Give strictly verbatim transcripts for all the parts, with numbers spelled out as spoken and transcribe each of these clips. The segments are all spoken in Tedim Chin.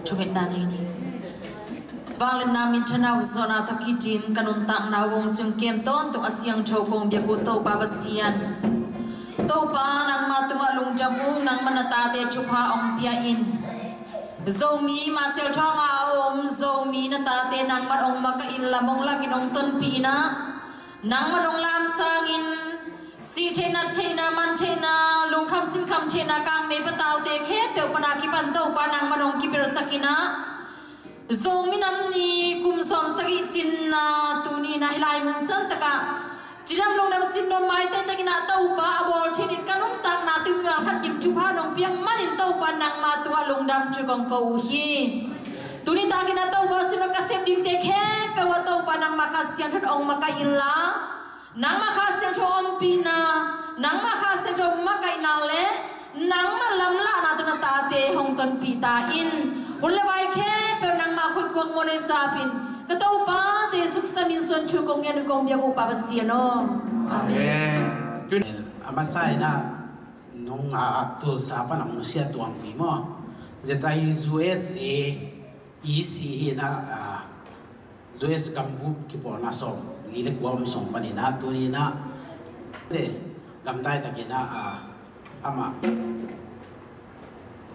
Thungetna nei ni. Vangliatna minthanna uh zawhna tawh kidim ka nuntakna uh hong ciangkem tawntung a siangtho kong biak uh Topa Pasian, Topa nangma tungah lungdam ung. Nangmah na tate thupha hong pia in. Zomi Marshall Thawng a om Zomi na tate nangmah hong makaih in, lam hong lak in, hong tonpih in ah, nangmah hong lamsang in. Sih theihna, theihna, man theihna, lungkham sinkham theihna, kangmei pataute khempeuh pana kipan Topa nangmah hong kipelsak in ah, Zomi Nam Ni kum sawm sagih cinna tuni in ah hih lai mun san takah cidam lungdam sinnom maitaitakin ah Topa a bawl theih in ka nuntakna tui mimal khat kim thupha nong piak manin Topa nangma tungah lungdam thu kong ko uh hi. Tuni takin ah Topa sinnom ka sep dingte khempeuh ah Topa nangma Kha Siangtho hong makaih in la, nangma Kha Siangtho ompihna, nangma Kha Siangtho makaihna le nangma lamlahna tawh na tate hong tonpih ta in. Hun le vai khempeuh nangma khut kuak muan ei suapin, ka Topa Jesu Khrist min suang thu kong ngen uh kong biak uh Pa Pasian aw. Amen. Amen. A masa in ah nung a, a Tulsa pan a hong nusia tuangpi maw. Zetai U S A E C hi in ah, ah, U S gambup kipawlna sawm li le kua om sung panin ah tuni in ah te gamdai takin ah, ah, amah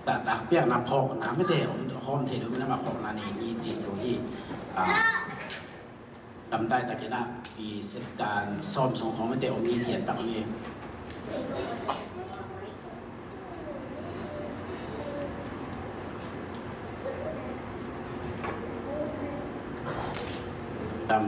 taktak piakna phawkna mite om hawm thei lo, min amah phawkna nei ni ci thu hi. Ah, gamdai takin ah i setkan sawm sung khawng mite om hi thian tak ni. Dam.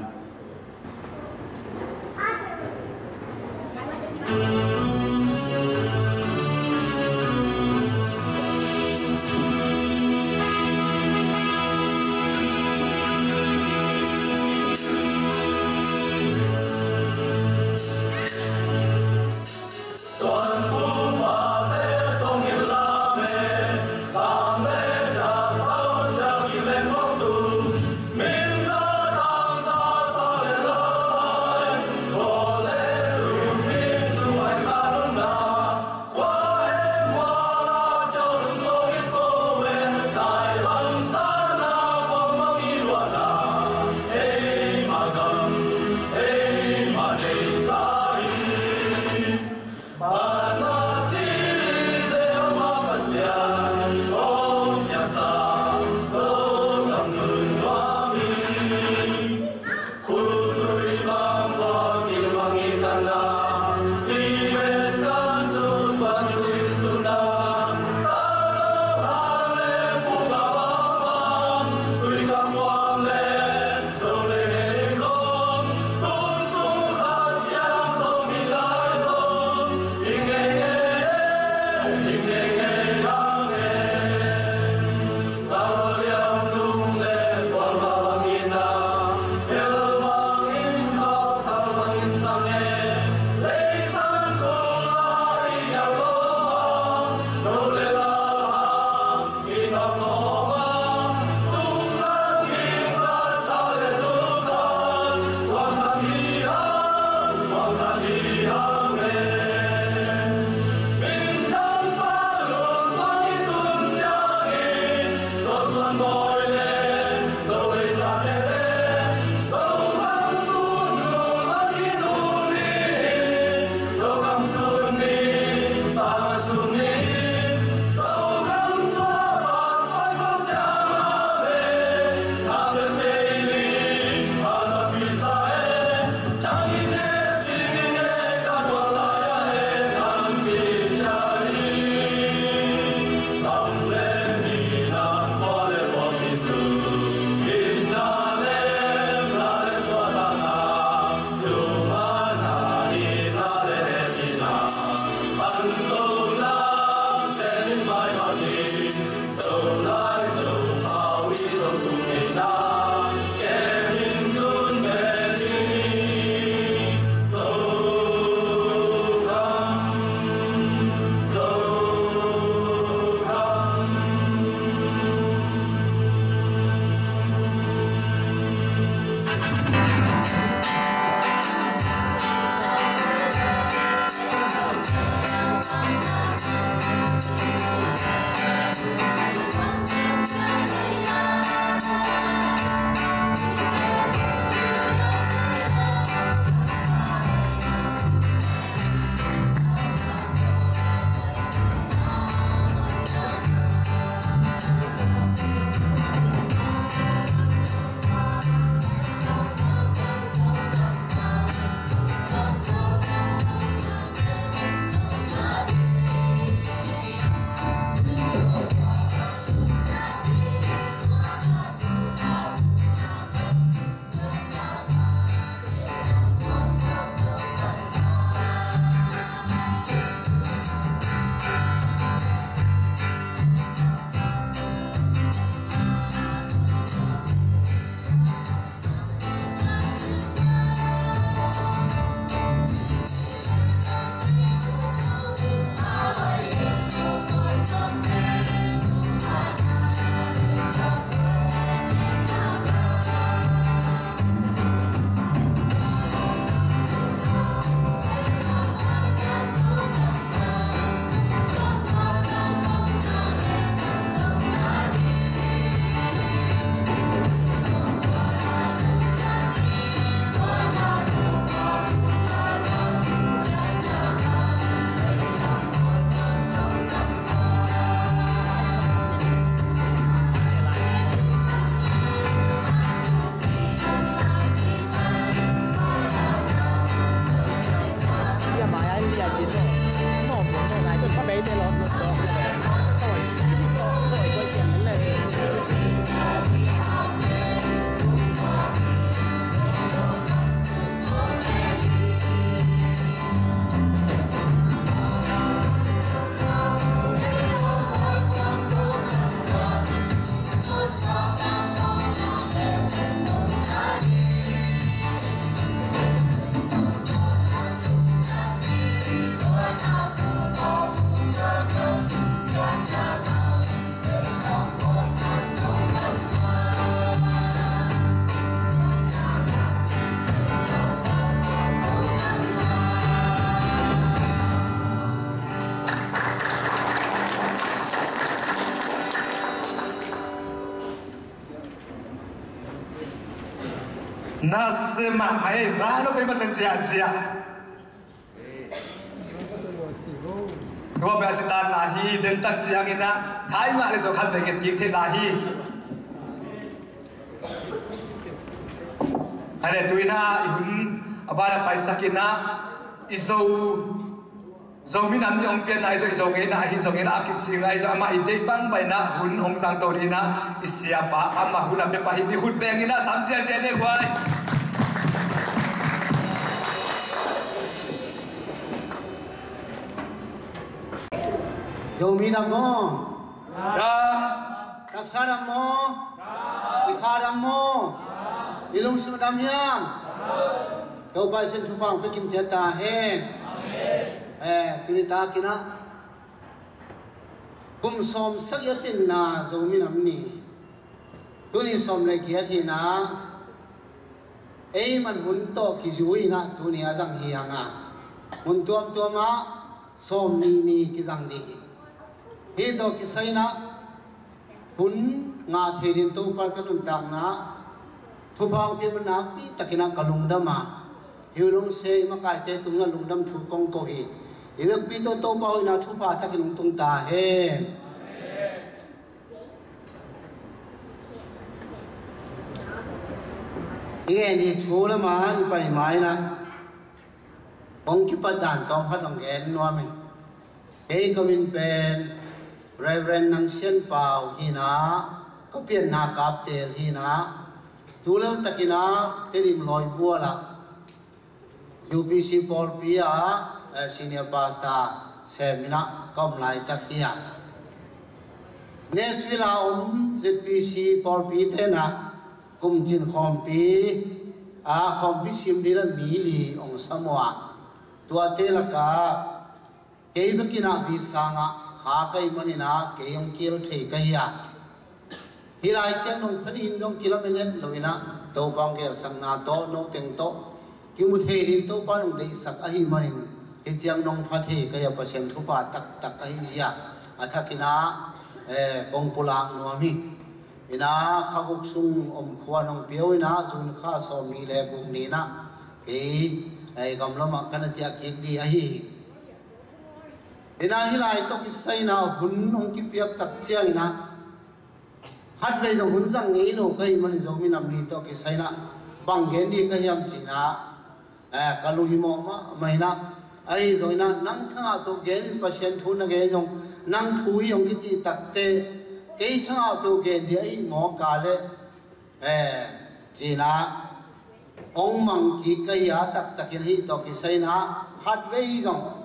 Na sia mahmah ei, za lo pei mate ziahziah. Tua bia sitan na hi, den tak ciangin ah thai ngah le zo khat vei nget kik thei na hi. Hale tuina i hun a bana paisakin ah i zo Zomi nam nih hong pianna ahi zong, i Zo ngeina ahi zongin a kicing ahi zong, amah i deih bang baina hun hong zangto dina i siapa amah hun a pia pah hi. I khut bengin a sam ziazia ni huai. Zomi nam maw? Nam. Taksa nam maw? I kha nam maw? I lungsim nam hiam? Topa i sin thupha hong pia kim ciat ta hen. Eh, tuni takin ah kum sawm sagih a cinna Zomi nam ni. Tuni sawm le giat hina. Ei man hun tawh kizui inah tuni a zang hi hang a, hun tuamtuam ah sawm nih ni kizang dih hi. Hih tawh kisai inah hun ngah thei ding Topa ka nuntakna thupha hong pia man nakpi takin ah ka lungdam a, hi lungsia i makaite tungah lungdam thu kong ko hi. I vekpi tawh Topa hoihna thupha thakin hong tung ta hen. I ngen i thu lama i pai ma inah hong kipat dan tawm khat hong gen nuam hi. Kei ka min pen Reverend Nang Sian Pau hinah, ka pianna Kaptel hinah, tulel takinah Tedim Lawibual ah U P C pawlpi ah, eh, senior pastor seminah ka om laitak hi a, Nashville a om Z P C pawlpi tenah kumcin khawmpi a, khawmpi sim dila mi li ong sam uh a, tuate lakah kei bekinah visa ngah kha ka hih maninah kei hong kil thei ka hi a, hih lai ciang nong pha ding zong kilamen het loinah Topa hong gelsakna tawh noteng tawh kimu thei ding Topa nong deihsak ahih manin hih ciang nong pha thei ka hi a, Pasian thupha taktak ahi zia a thakinah, eh, kong pulak nuam hi. Inah kha guk sung om khua nong pia uh inah June kha sawm nih le guk ninah kei, eh, gamlamah ka na ciah kik dih ahi hi. Inah hih lai tawh kisai inah hun hong kipiak tak cianginah khatvei zong hun zang ngei lo ka hih manin Zomi nam ni tawh kisai inah bang gen dih ka hiam cinah, eh, ka lunghimawh mahmah inah, ahi zong inah nang thangah peuh gen in, Pasian thu na gen zong nang thu hi hong kicih takte kei thangah peuh gen dih ahih mawk a leh, eh, cinah hong mang kik ka hi a, taktakin hih tawh kisai inah khatvei zong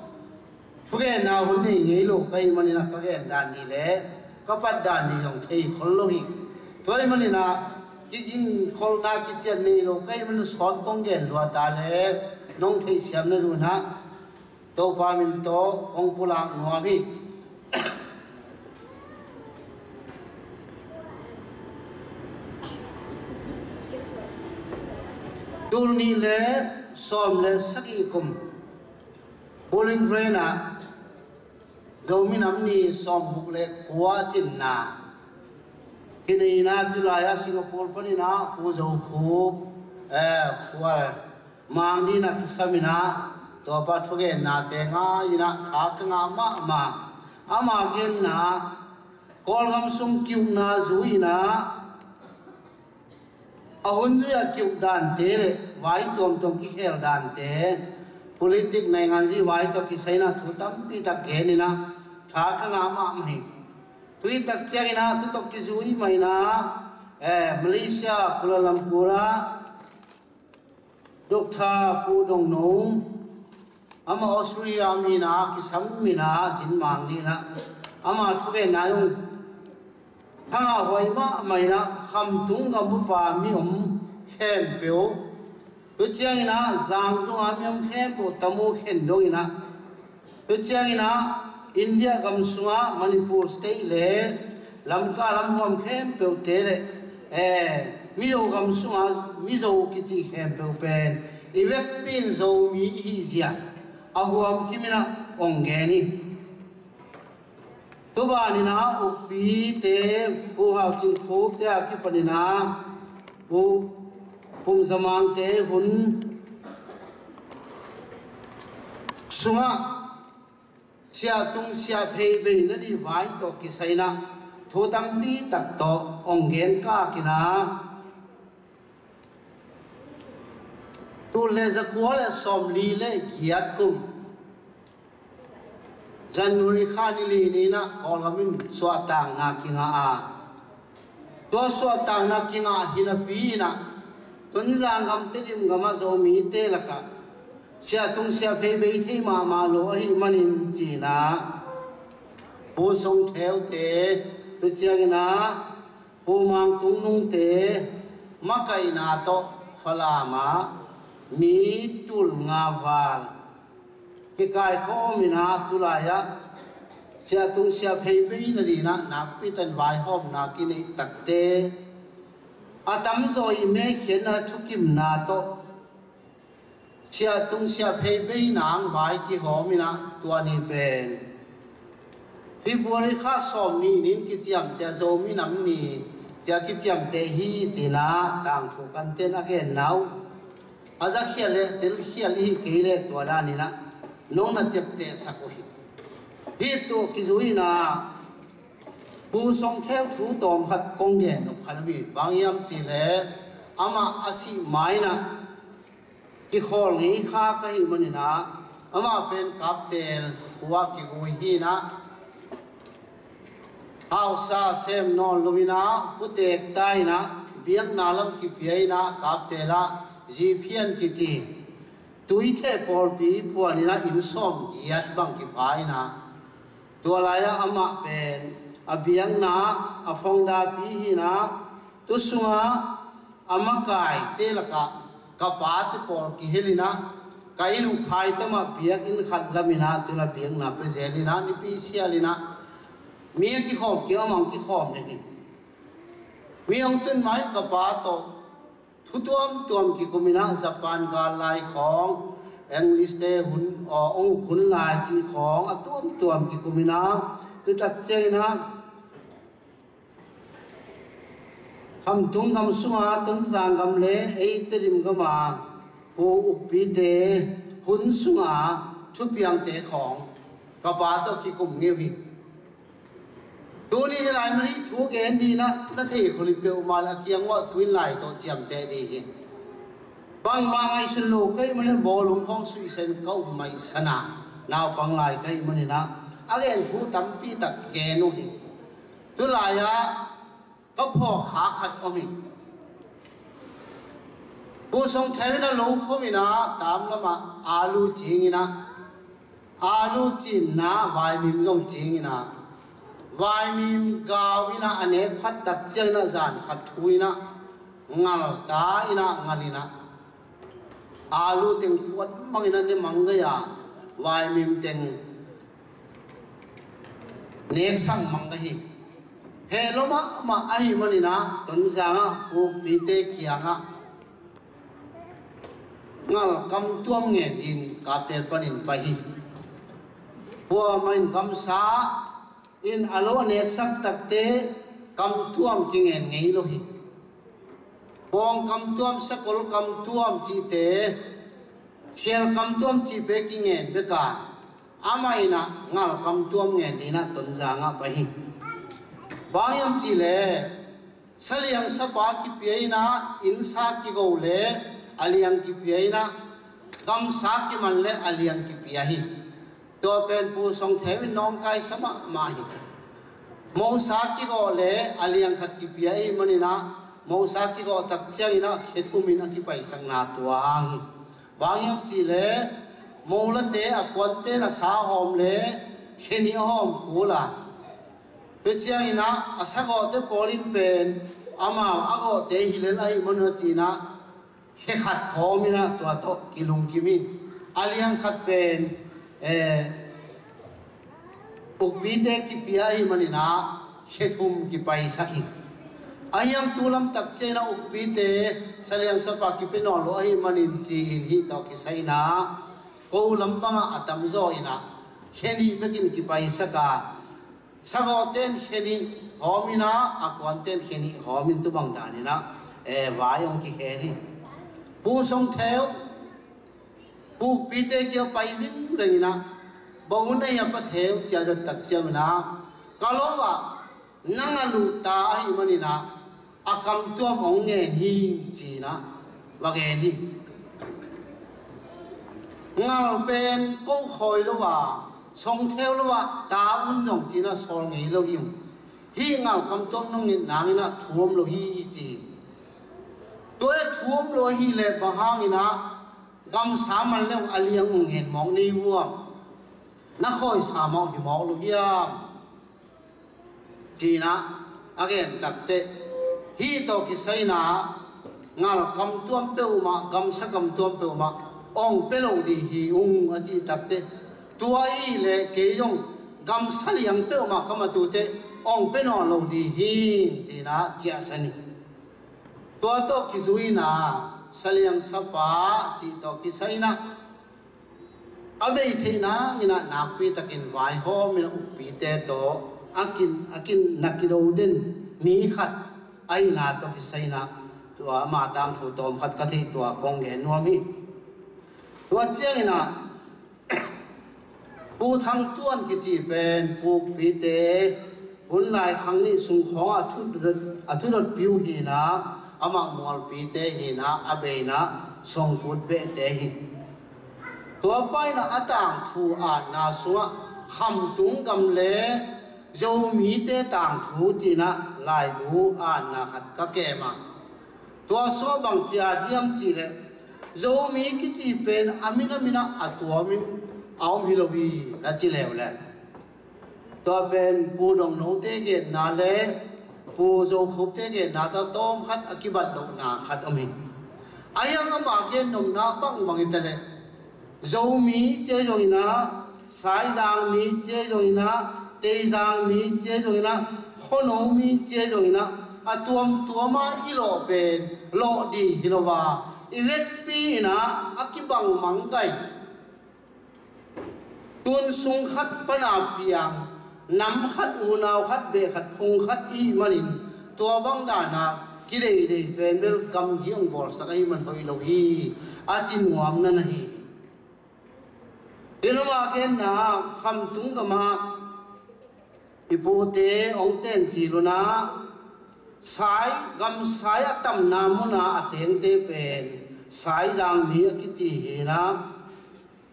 thugenna hun nei ngei lo ka hih maninah ka gen dan ni le ka pat dan ni zong thei khol lo hi. Tua hih maninah kiging kholna kician nei lo ka hih manin sawt kong gen lua ta le nong theihsiam na dunah Topa min tawh kong pulak nuam hi. Tul nih le sawm le sagih kum Bowling Green ah Zomi nam ni sawmguk le kua cinna kinei inah tulai ah Singapore paninah Pu Zo Khup, eh, Khual Mang ni na kisam inah Topa thugennate ngai inah tha ka ngah mahmah. Ama genna Kawlgam sung kiukna zui inah a hun zui a kiuk dante le vai tuamtuam kikhel dante, politik nainganzi vai tawh kisai inah thu tampi tak gen inah tha ka ngah mahmah hi. Tui tak ciang inah tu tawh kizui mah inah, eh, Malaysia Kuala Lumpur ah Doctor Pu Dong No, amah Australia mi inah kisam inah zin mang dih inah ama thugenna zong thangah huai mahmah inah Khamtung gambupa mi om khempeuh, tu ciang inah Zangtung a mi om khempeuh, Tamu khen dong inah, tu ciang inah India gam sungah Manipur State le Lamka lam huam khempeuhte le, eh, Mizo gam sungah Mizo kici khempeuh pen i vekpi in Zomi i hih zia a huam kim inah ong gen hi. Tuban inah ukpite Pu Hau Cin Khukte a kipan inah Pu Pumzamangte hun sungah siahtung siahphei bei nading vai tawh kisai in ah thu tampi tak tawh hong gen kik in ah, tul nih le zakua le sawmli le giat kum January kha ni li ni in ah Kawlgam in suahtakna kingah a, tua suahtakna kingah hi napi in ah Tonzang gam, Tedim gam ah Zomite lakah siahtung siahphei bei thei mahmah lo ahih manin ci in ah Pu Song Theute, tua ciangin ah Pu Mang Tung Nungte makaihna tawh Falam ah mi tul nga val kikaikhawm in ah, tulai ah siahtung siahphei bei nading in ah nakpi takin vaihawmna kineih takteh a tamzaw i mekhiatna thukimna tawh siahtung siahphei bei nading vai kihawm in ah, tua ni pen February kha sawmnih ni in kiciamteh, Zomi Nam Ni ci-a kiciamteh hi ci in ah tangthu kante'n a genna uh a zakhial le telkhial i hih kei leh tua dan in ah nong na ciaptehsak uh hi. Hih tawh kizui in ah Pu Song Theu thu tawm khat kong gen nop khat om hi. Bang hiam cih leh amah a sih ma in ah kikhawl ngei kha ka hih manin ah, amah pen Kaptel khua ah kigui hi in ah, hausa sem nawn lo in ah, putek ta in ah, biakna lam kipia in ah, Kaptel ah Ziphian kici tuitheh pawlpi phuan in ah inn sawmgiat bang kipha in ah, tua lai ah amah pen a biakna a founder pi hi in ah, tu sungah a makaite lakah ka pate pawl kihel in ah, ka inn uh phaitam ah biakinn khat lam in ah, tu in ah biakna pia zel in ah, nipi sial in ah, mi a kikhawm kik, amah hong kikhawm ding hi. Mi hong tun ma in ka pa tawh thu tuamtuam kikum in ah, Japan gal lai khawng, English te hun, aw, hong hun lai cih khawng a tuamtuam kikum in ah, tu tak ciangin ah Khamtung gam sungah Tonzang gam le ei Tedim gam ah Pu Ukpite hun sungah thupiangte khawng ka pa tawh kikum ngei uh hi. Tuni hih lai man hih thu gen ding in ah na thei khol hi peuhmah leh a kiang uah tu in lai tawh ciamteh ding hi. Bangmah ngaihsun lo ka hih manin bawlung khawng suihsa in ka um maisan a, naupang lai ka hih manin ah a gen thu tampi tak gen uh hi. Tulai ah ka phawk kha khat om hi. Pu Song Theu in a lo khawm in ah, tam lamah alu cing in ah, alu cinna vaimim zong cing in ah, vaimim gau in ah, a nek phat tak ciangin ah zan khat thu in ah, ngal ta in ah, ngal in ah, alu teng khuan mang in ah ne mang gei a, vaimim teng neksak mang gei hi. Heh lua mahmah ahih manin ah Tonzang ah Pu Ukpite kiangah ngal kamtuam ngen ding in Kaptel panin pai hi. Kuamah in kamsa in a lo a neksak takteh kamtuam kingen ngei lo hi. Bawng kamtuam, sakol kamtuam cihte, sial kamtuam cihte kingen bek a, amah in ah ngal kamtuam ngen ding in ah Tonzang ah pai hi. Bang hiam cih leh saliang sapa kipia in ah, innsa kigo le a liang kipia in ah, gamsa kiman le a liang kipia hi. Tua pen Pu Song Theu in nawngkaisa mahmah hi. Mosa kigawh le a liang khat kipia ahih manin ah, mosa kigawh tak ciangin ah khe thum in a kipaisakna tua hang hi. Bang hiam cih leh molate, a kuante in a sa hawm le khe nih a hawm kul a, tua ciangin ah a sagawhte pawl in pen amau a gawhte hi lel ahih manin ah ci-in ah khe khat hawm in ah tua tawh kilungkim hi. A liang khat pen, eh, ukpite kipia ahih manin ah khe thum kipaisak hi. Ahi hang tu lam tak ciangin ah ukpite saliang sapa kipia nawn lo ahih manin ci-in hih tawh kisai in ah ko lam bangah a tamzaw in ah khe nih bekin kipaisak a, sagawhte in khe nih hawm in ah, a kuante in khe nih hawm in, tu bang dan in ah, eh, vai hong kikhel hi. Pu Song Theu, pukpite kia pai vingveng in ah, bawun ei a pa theu cia dot tak ciam in ah, ka lo ah, nang a luhta ahih manin ah, a kamtuam hong ngen hi, ci-in ah va ngen hi. Ngal pen ko khawi lo a, song theu lo a, ta un zong ci-in ah sawl ngei lo hi ung. Hih ngal kamtuam nong nget nangin ah thu om lo hi, ci. Tua le thu om lo ahih leh bang hangin ah gamsa man le a liang ung ngen mawk nei uam? Na khawi sa mawk hi mawk lo hiam? Ci-in ah a gen takteh, hih tawh kisai in ah ngal kamtuam peuhmah, gamsa kamtuam peuhmah hong pia lo ding hi ung, a cih takteh, tua ahih leh kei zong gamsa liang peuhmah ka mat uh teh hong pia nawn lo ding hi, ci-in ah ciahsan hi. Tua tawh kizui in ah saliang sapa cih tawh kisai in ah, a bei theih nangin ah nakpi takin vaihawm in ah ukpite tawh a kin, a kin na kido den mi khat ahihna tawh kisai in ah, tua ama tangthu tawm khat ka theih, tua kong gen nuam hi. Tua ciangin ah Pu Thang Tuan kici pen pukpite, hun lai khang nih sung khawng a thudot, a thudotpi uh hi in ah, amah mualpite hi in ah, a bei in ah songput behte hi. Tua pa in ah a tangthu atna sungah Khamtung gam le Zomite tangthu ci-in ah laibu atna khat ka kem a, tua sungah bang ci-a hiam cih leh, Zomi kici pen a min a min ah a tuamin a om hi lo hi, na ci leuleu. Tua pen Pu Dong Note genna le Pu Zo Khupte genna tawh tawm khat a kibat lohna khat om hi. A hiang ama gen nopna bangbang hi ta leh, Zomi ci zongin ah, Saizang mi ci zongin ah, Teizang mi ci zongin ah, Khuano mi ci zongin ah, a tuamtuam a i lawh pen lawh ding hi lo a, i vekpi in ah a kibang mangkai, tun sung khat pan a piang, nam khat, unau khat, beh khat, phung khat i hih manin, tua bang dan a kideidei pen bel gam hi hong bawlsak ahih man hoih lo hi, a ci nuam na na hi. Hi lo, ama genna Khamtung gam ah i pute hong tencil un ah, Sai, gam Sai a tamna mun ah a tengte pen Saizang mi a kici hi in ah,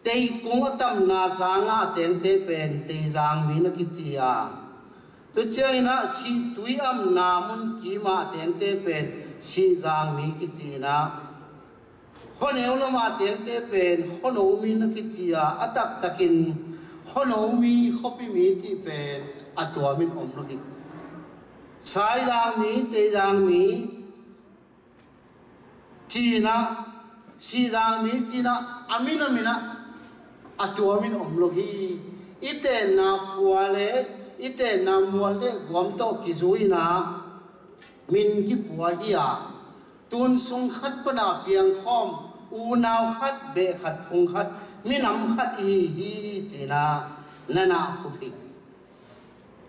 Teikung a tamna sang ah a tengte pen Teizang mi na kici a, tua ciangin ah Sihtui amna mun kim ah a tengte pen Sihzang mi kici in ah, Khuaneu lam ah a tengte pen Khuano mi na kici a, a taktakin Khuano mi, khuapi mi cih pen a tuamin om lo hi. Saizang mi, Teizang mi ci-in ah, Sihzang mi ci-in ah, a min a min ah a tuamin om lo hi. I tenna khua le i tenna mual le guam tawh kizui in ah min kipua hi a, tun sung khat pan a piangkhawm, unau khat, beh khat, phung khat, minam khat i hi hi, ci-in ah na na khup hi.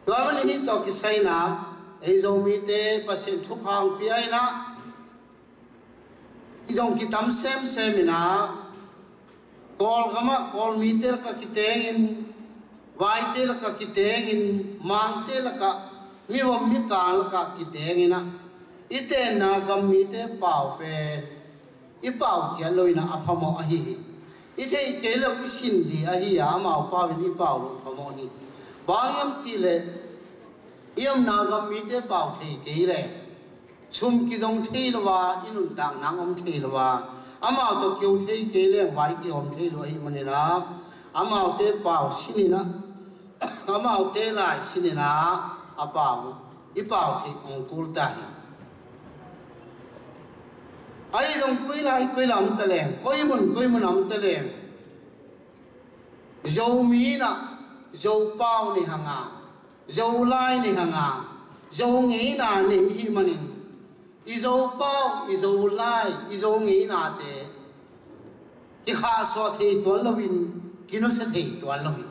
Tua manin hih tawh kisai in ah ei Zomite Pasian thupha hong pia in ah, i zong kitam semsem in ah, Kawlgam ah Kawlmite lakah kitengin, Vaite lakah kitengin, Mangte lakah, mivom mikang lakah kitengin ah, i tenna gam mite pau pen i pau ciat lo in ah a phamawh ahi hi. I theih kei lo i sin ding ahi a, amau pau in i pau loh phamawh hi. Bang hiam cih leh, i omna gam mite pau thei kei leh, sum kizong thei lo a, i nuntak nang om thei lo a, amau tawh kiho thei kei leh vai kihawm thei lo ahih manin ah, amaute pau sin in ah, amaute lai sin in ah a pau, i pau theih hong kul ta hi. Ahi zong koi lai koi lam om ta leng, koi mun koi mun om ta leng, Zomi in ah Zopau nei hang a, Zolai nei hang a, Zongeina nei i hih manin, i Zopau, i Zolai, i Zongeina te kikhahsuah thei tuan loin, kinusia thei tuan lo hi.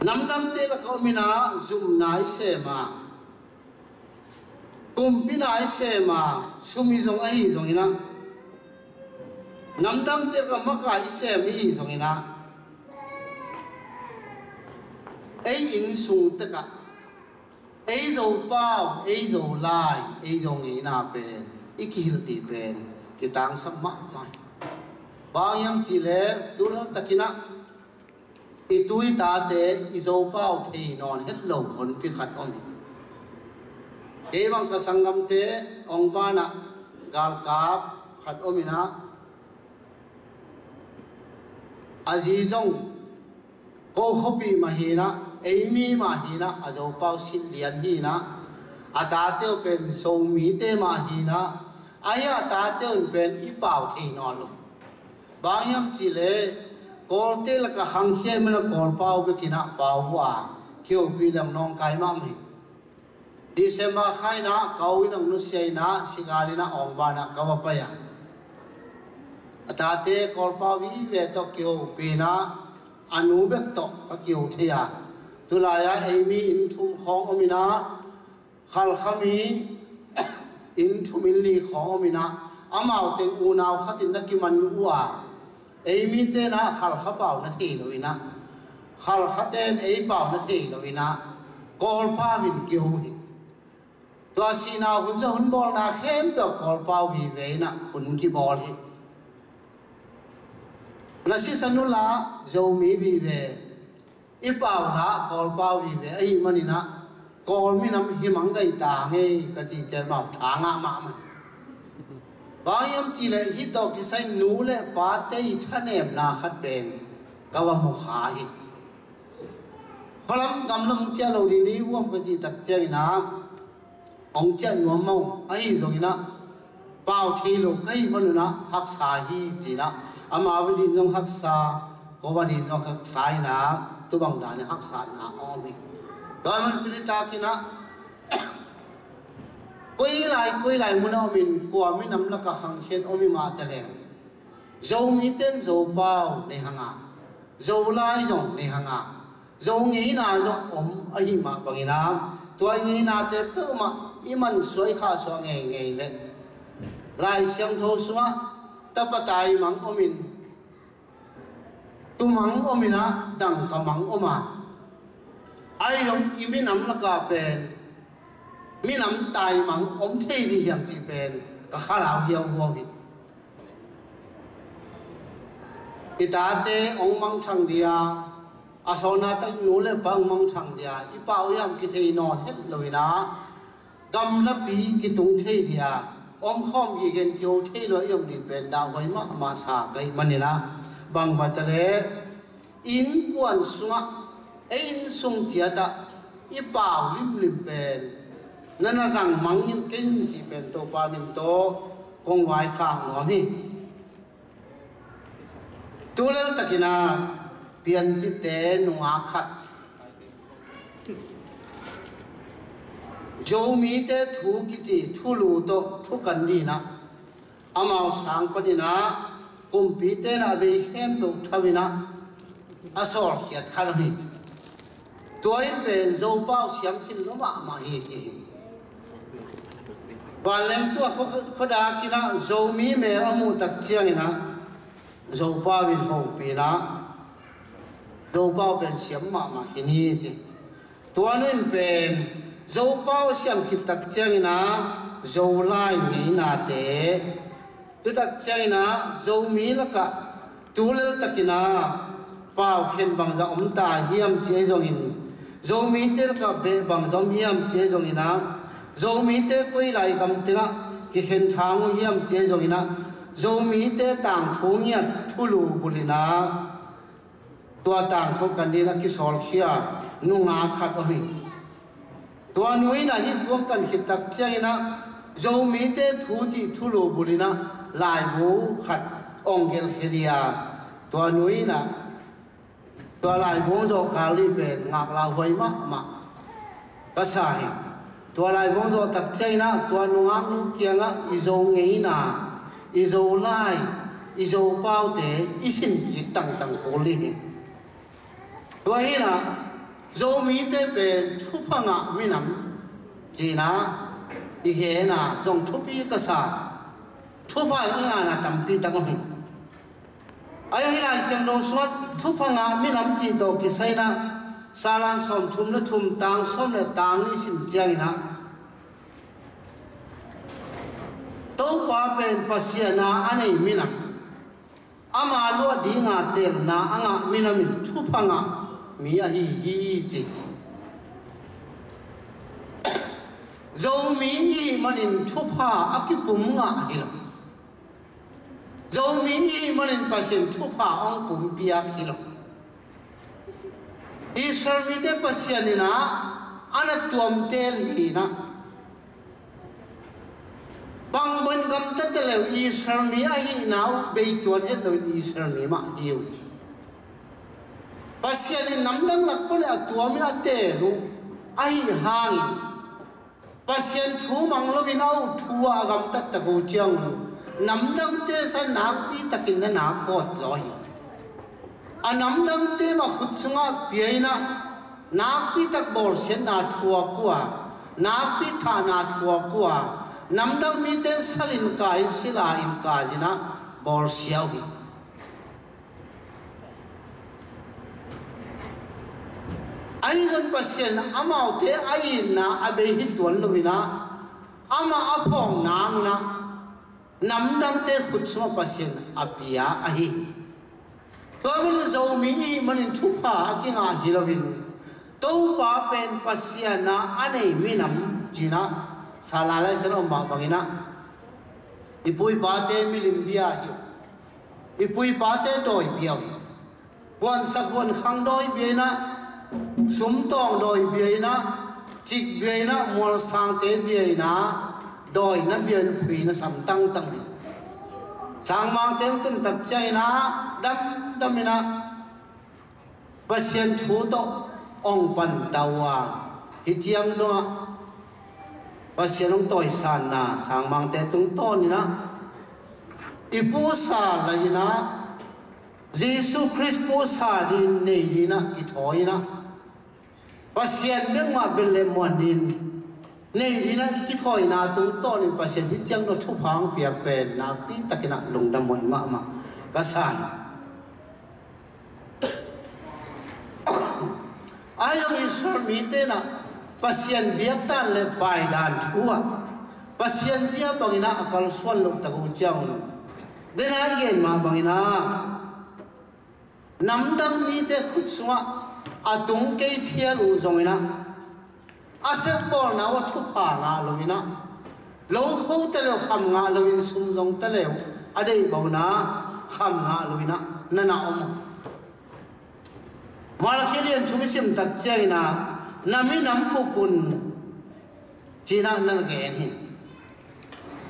Namdangte lakah om in ah zumna i sem a, Kumpi na i sem a, sum i zong ahi zongin ah, namdangte ka maka i sem i hi zongin ah, ei inn sung tekah ei Zopau, ei Zolai, ei Zo ngeina pen i kihilh dih pen kitangsap mahmah hi. Bang hiam cihleh tu laltakin ah i tu i tate i Zopau thei nawn het lo honpi khat om hi. Kei bang ka sanggamte hong banah galkap khat om in ah, a zi zong ko khuapi mah hi in ah, ei mi mah hi in ah, a Zopau silh lian hi in ah, a tate uh pen Zomite mah hi in ah, ahi a tate un pen i pau thei nawn lo. Bang hiam cihleh Kawlte lakah khangkhia i man a Kawlpau bekin ah pau uh a, kihopih leng nawngkai mahmah hi. December kha in ah ka u in hong nusia in ah, sigal in ah hong banah ka va pai a, a tate Kawlpau vive tawh kihopih in ah, a nu bek tawh ka kiho thei a, tulai-ah ei mi inn thum khawng om in ah, Khalkha mi inn thum inn li khawng om in ah, amau teng unau khat in na kiman uh a, ei mite in ah Khalkha pau na thei lo in ah, Khalkhate in ei pau na thei lo in ah, Kawlpau in kiho hi. Tua sihna hun zah hun bawlna khempeuh Kawlpau vive in ah hun kibawl hi. Na sisan uh la Zomi vive, i pau la Kawlpau vive ahih manin ah, Kawl minam hi mang gai ta ngei ka ci ciang mau tha ngah mahmah. Bang hiam cihleh hih tawh kisai nu le pate i thanemna khat pen ka va mu kha hi. Khualam gamlam ciah lo ding ni uam ka cih tak ciangin ah, hong ciah nuam maw, ahi zongin ah, pau thei lo ka hih manun ah haksa hi ci in ah, amau ading zong haksa, ko ading zong haksa in ah, tu bang dan in haksatna a om hi. Tua man tu ni takin ah, koi lai koi lai mun a om in, kua minam lakah khangkhian om hi mah ta leng, Zomite in Zopau nei hang a, Zolai zong nei hang a, Zo ngeina zong om ahih mah bangin ah, tua i ngeinate peuhmah i mansuah i khahsuah ngeingei leh, Lai Siangtho sungah tapa taimang om in, tumang om in ah, dangkamang om a, ahi zong i minam lakah pen minam taimang om thei ding hiam cih pen ka khalau hiauhiau hi. I tate hong mangthang dia, a sawlna tak nu le pa hong mangthang dia, i pau hiam kithei nawn het lo in ah, gamlapi kitung thei dia, omkhawm gige in kiho thei lo a i om ding pen dahhuai mahmah sa ka hih manin ah, bang bang ta leh, innkuan sungah ei inn sung ciatah i pau limlim pen na na zang mang in kei in cih pen Topa min tawh kong vaikhak nuam hi. Tu leltakin ah, Piantite nungak khat, Zomite thu kici thulu tawh thukan ding in ah, amau sang panin ah, kumpite in ah a bei khempeuh thau in ah, a sawlkhiat khat ahi hi. Tua in pen Zopau siam khin lua mahmah hi ci hi. Vanleng tua khuadak in ah Zomi mel a muh tak ciangin ah, Zopau in hopih in ah, Zopau pen siam mahmah khin hi ci. Tua nu in pen Zopau siam khit tak ciangin ah, Zolai ngeinate, tu tak ciangin ah Zomi lakah tu leltakin ah pau khen bangzah om ta hiam ci ahi zongin, Zomite lakah beh bangzah om hiam ci ahi zongin ah, Zomite koi lai gam tengah kikhen thang uh hiam ci ahi zongin ah, Zomite tangthu ngiat thulu bulh in ah, tua tangthu kan ding in ah kisawlkhia nungak khat om hi. Tua nu in ah hih thu hong kan khit tak ciangin ah, Zomite thu cih thulu bulh in ah laibu khat hong gelhkhia dia, tua nu in ah tua laibu hong zawh kal ding pen ngak lauhuai mahmah ka sa hi. Tua laibu hong zawh tak ciangin ah, tua nungak nu kiangah i Zo ngeina, i Zolai, i Zopaute i sinkik tangtang kul ding hi. Tua hi in ah, Zomite pen thupha ngah minam ci in ah, i gen a zong thupi ka sa. Thupha i ngahna tampi tak om hi. Ahi zongin Lai Siangtho sungah thupha ngah minam cih tawh kisai in ah Salan sawmthum le thum, tang sawm le tang nih sim ciangin ah, Topa pen Pasian a a nei minam, ama luah dinga teelna a ngah minamin thupha ngah mi ahi hi, ci. Zomi i hih manin thupha a kipum ngah hi lo. Zomi i hih manin Pasian thupha hong pumpiak hi lo. Israel mite Pasian in ah a na tuamteel hi in ah, bang ban gamta ta leu Israel mi ahihna uh beituan het loin Israel mi mah hi uh. Pasian in namdang lak pan a tuamin a teel uh ahih hangin, Pasian thu mang loin a uh thu ah a gamtat tak uh ciangun, namdangte sa nakpi takin na nak kawt zaw hi. A namdangte mah khut sungah pia in ah, nakpi tak bawlsiatna thuak uh a, nakpi thahna thuak uh a, namdang mite salin kai, sila in kai in ah bawlsia uh hi. Ahi zongin Pasian amaute a itna a bei hi tuan loin ah, amah a phawk nang un ah namdangte khut sungah Pasian a pia ahi hi. Tua manin Zomi i hih manin thupha a kingah hi loin, Topa pen Pasian a a nei minam, ci in ah Salan Lai Siangtho ah om mah bangin ah, i pu i pate milim bia hi uh. I pu i pate dawi bia uh hi. Huansak huankhang dawi bia in ah, sumtawng dawi bia in ah, cik bia in ah, mualsangte bia in ah, dawi na bia in phui na sam tangtang hi. Sangmangte hong tun tak ciangin ah, damdam in ah, Pasian thu tawh hong panta uh a, hih ciang dongah Pasian hong tawisanna sangmangte tungtawn in ah, i pu sa lai in ah, Jesu Khrist pu sa dingin nei dingin ah kithawi in ah, Pasian bek mah bel le muan dingin nei dingin ah i kithawina tungtawnin Pasian hih ciang dong thupha hong piak pen nakpi takin ah lungdam huai mahmah ka sa hi. Ahi zongin Israel mite in ah Pasian biakdan le paidan thu ah Pasian zia bangin ah a kalsuan loh tak uh ciangun, den a i gen mah bangin ah, namdang mite khut sungah a tung kei phial uh zongin ah, a sepbawlna uh a thupha ngah loin ah, lo kho ta leu kham ngah loin, sum zong ta leu a deih bawlna kham ngah loin ah na na om uh. Malakhi lian thum i sim tak ciangin ah, na minam bup un, ci in ah na na gen hi.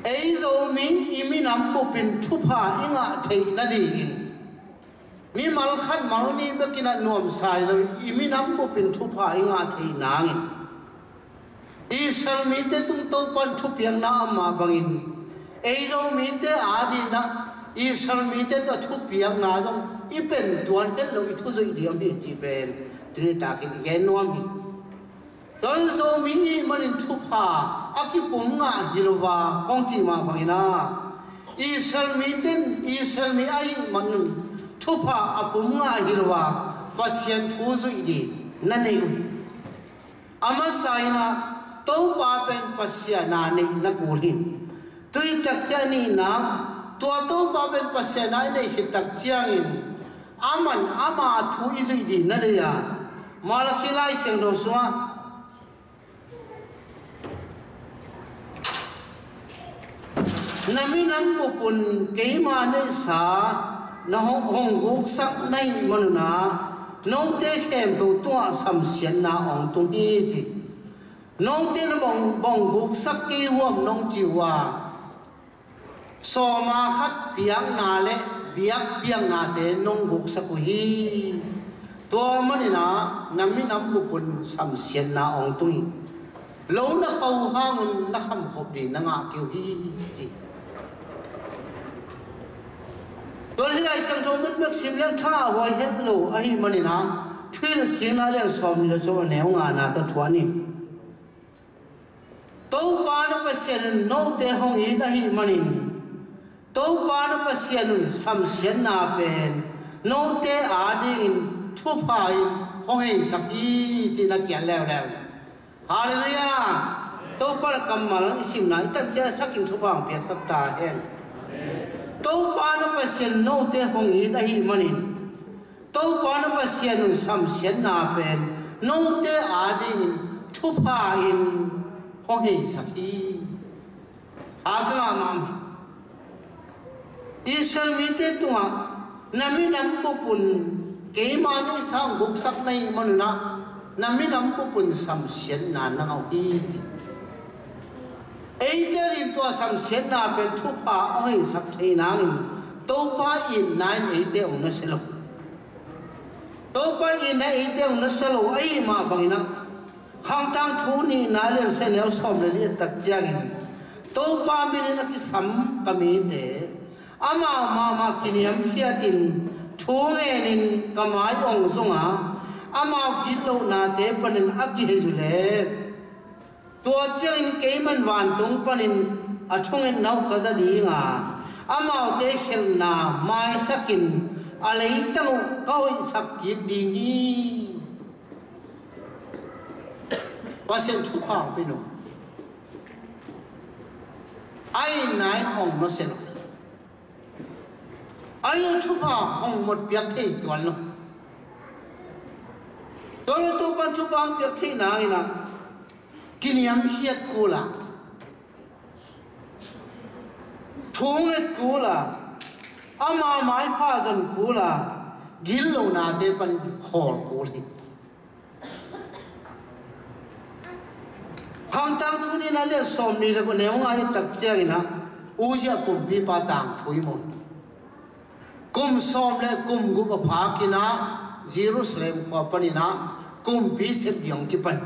Ei Zomi i minam bupin thupha i ngah theih nadingin, mimal khat mal nih bekin ah nuamsa hi lo, i minam bupin thupha i ngah theih nangin, Israel mite tung Topan thupiakna a om mah bangin, ei Zomite adingin ah Israel mite tawh thupiakna zong i pen tuan het lo, i thu zuih ding om hi cih pen tuni takin i gen nuam hi. Tua in Zomi i hih manin thupha a kipum ngah hi lo a, kong cih mah bangin ah, Israel mite in, Israel mi ahih manin thupha a pum ngah hi lo a, Pasian thu zuih ding na neih uh hi. A masa in ah, Topa pen Pasian a neih na kul hi. Tua hi tak ciang a nihna, tua Topa pen Pasian a i neih khit tak ciangin, aman ama thu i zuih ding na deih a, Malakhi Lai Siangtho sungah, na minam bupun keima neihsa na hong, hong guksak na hih manun ah, note khempeuh tungah samsiatna hong tung hi, ci. Note na bawng, bawng guksak kei uh hiam nong ci uh a, sawma khat piakna le biakpiaknate nong guksak uh hi. Tua manin ah na minam bupun samsiatna hong tung hi. Lo na kho hangun na khamkhop ding na ngah kei uh hi, ci. Tua hih Lai Siangtho mun bek sim leng tha a huai het lo ahih manin ah, Thuhilhkikna lian sawm nih le sawm a neu ngana tawh thuah ni. Topa na Pasian in note hong it ahih manin, Topa na Pasian in samsiatna pen note adingin thupha in hong heisak hi, ci-in a kiat leuleu. Halleluiah. Topa na kammal i simna i tan ciat a thakin thupha hong piaksak ta hen. Topa na Pasian note hong it ahih manin, Topa na Pasian in samsiatna pen note adingin thupha in hong heisak hi. A ka ngah mahmah. Israel mite tungah na minam bup un keima neihsa hong guksak na hih manun ah na minam bup un samsiatna na ngah uh hi, ci. Eite ading tua samsiatna pen thupha hong heisak thei nangin Topa itna in eite hong nasia lo. Topa itna in eite hong nasia lo ahih mah bangin ah, Khangtang thu nihna lian sia neu sawm le li a tak ciangin, Topa minin a kisam ka mite, amau mahmah kiniamkhiatin thu ngenin ka mai ong zong a, amau gitlohnate panin a kihei uh leh, tua ciangin keiman vantung panin a thungetna uh ka za ding a, amaute khialhna maisakin a leitang uh ka hoihsak kik ding hi. Pasian thupha hong pia nuam. A itna in hong nasia lo. A itna thupha hong mawk piak thei tuan lo. Tua lo Topa thupha hong piak theih nangin ah kiniamkhiat kul a, thu nget kul a, ama maipha zon kul a, gitlohnate pan khawl kul hi. Khangtang thu nihna lian sawm nih le kua neu nga i tak ciangin ah, Uzziah kumpipa tangthu i mu. Kum sawm le kum guk a phakin ah Jerusalem khua panin ah kumpi sep ding hong kipan.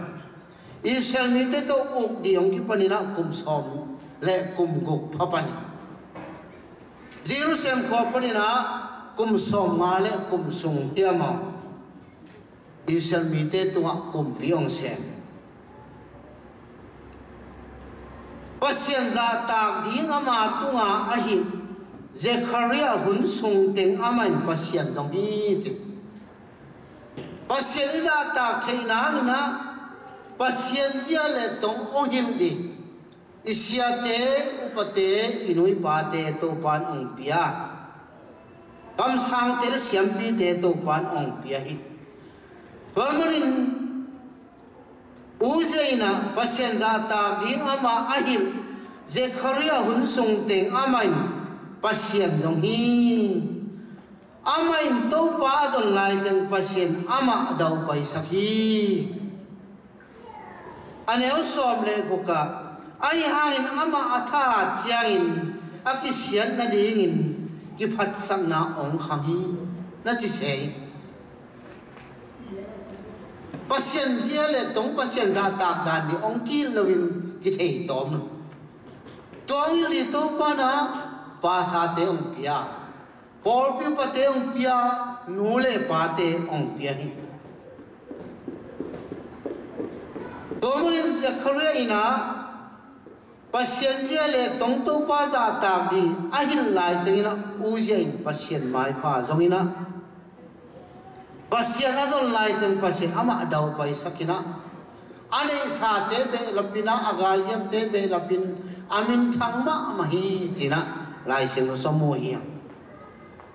Israel mite tawh uk ding hong kipanin ah kum sawm le kum guk pha panin. Jerusalem khua panin ah kum sawm nga le kum sung hiam aw. Israel mite tungah kumpi hong sem. Pasian zahtak ding ama tunga ahih Zekhariah hun sung teng amah in Pasian zong hi ci. Pasian i zahtak theih nangin ah Pasian zia le tong hong hilh ding i siate, upate, i nu i pate Topa in hong pia. Kamsangte le siampite Topa in hong pia hi. Tua manin Uzziah in ah Pasian zahtak ding ama ahih Zekhariah hun sung teng amah in Pasian zong hi. Amah in Topa a zon laiteng Pasian amah a daupaisak hi. A neu sawm le guk ah, ahi hangin amah a thahat ciangin a kisiat nadingin kiphatsakna hong khang hi, na ci se hi. Pasian zia le tong Pasian zahtak dan ding hong kihilh loin kithei tawm lo. Tua hong hilh ding Topa in ah pasate hong pia. Pawlpi upate hong pia, nu le pate hong pia hi. Tua manin Zekhariah in ah Pasian zia le tong Topa zahtak ding a hilh laitengin ah Uzziah in Pasian maipha zongin ah Pasian a zon laiteng Pasian amah a daupaisakin ah a neihsate behlapin ah, a galhiamte behlapin a minthang mahmah hi ci-in ah Lai Siangtho sung mu hi hang.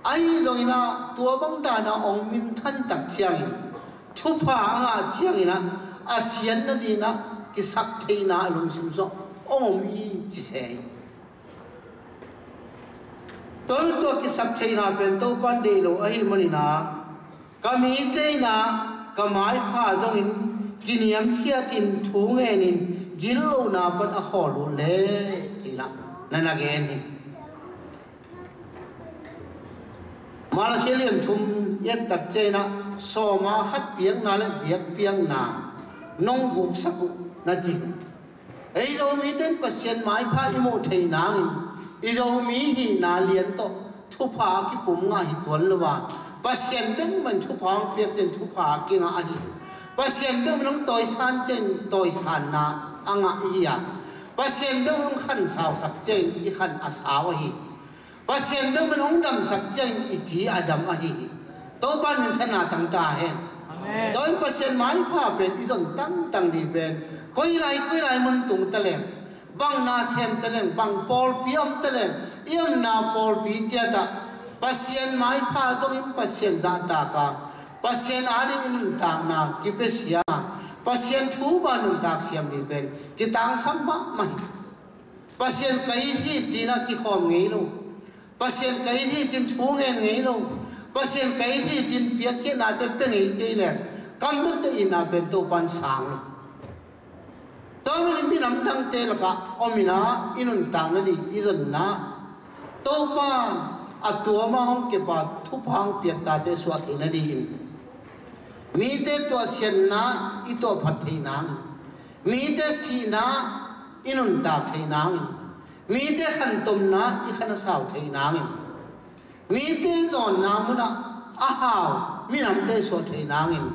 Ahi zongin ah tua bang dan a hong minthan tak ciangin thupha a ngah ciangin ah a siat nadingin ah kisaktheihna a lungsim sungah hong om hi ci se hi. Tua, tua kisaktheihna pen Topa in deih lo ahih manin ah ka mite in ah ka maipha zongin kiniamkhiatin thu ngenin gitlohna pan a khawl uh leh ci-in ah na na gen hi. Malakhi lian thum i et tak ciangin ah sawm a khat piakna le biakpiakna nong guksak uh na ci hi. Ei Zomite in Pasian maipha i muh theih nangin i Zomi hihna lian tawh thupha a kipum ngah hi tuan lo a, Pasian bek mah in thupha hong piak ciangin thupha a kingah ahi. Pasian bek mah in hong tawisan ciangin tawisanna a ngah i hi a, Pasian bek in hong khansausak ciangin i khan a sau ahi hi. Pasian bek in hong damsak ciangin i ci a dam ahi hi. Topa in minthanna tang ta hen. Amen. Tua in Pasian maipha pen i zon tangtang ding pen, koi lai koi lai mun tung ta leng, bang na sem ta leng, bang pawlpi om ta leng, i omna pawlpi ciat ah Pasian maipha zongin Pasian zahtak a, Pasian ading nuntakna kipia siam a, Pasian thu bang nuntak siam ding pen kitangsam mahmah hi. Pasian ka it hi ci-in ah kikhawm ngei lo. Pasian ka it hi ci-in thu ngen ngei lo. Pasian ka it hi ci-in piakkhiatnate pia ngei kei leh kam bek tawh itna pen Topa in sang lo. Tua manin minam dangte lakah om in ah i nuntak nading i zonna, Topa in a tuam a hong kep a thupha hong piak tate suah theih nadingin, mite tuahsiatna i tuahphat theih nangin, mite sihna i nuntak theih nangin, mite khantomna i khan a sau theih nangin, mite zawnna munah a hau minamte suah theih nangin,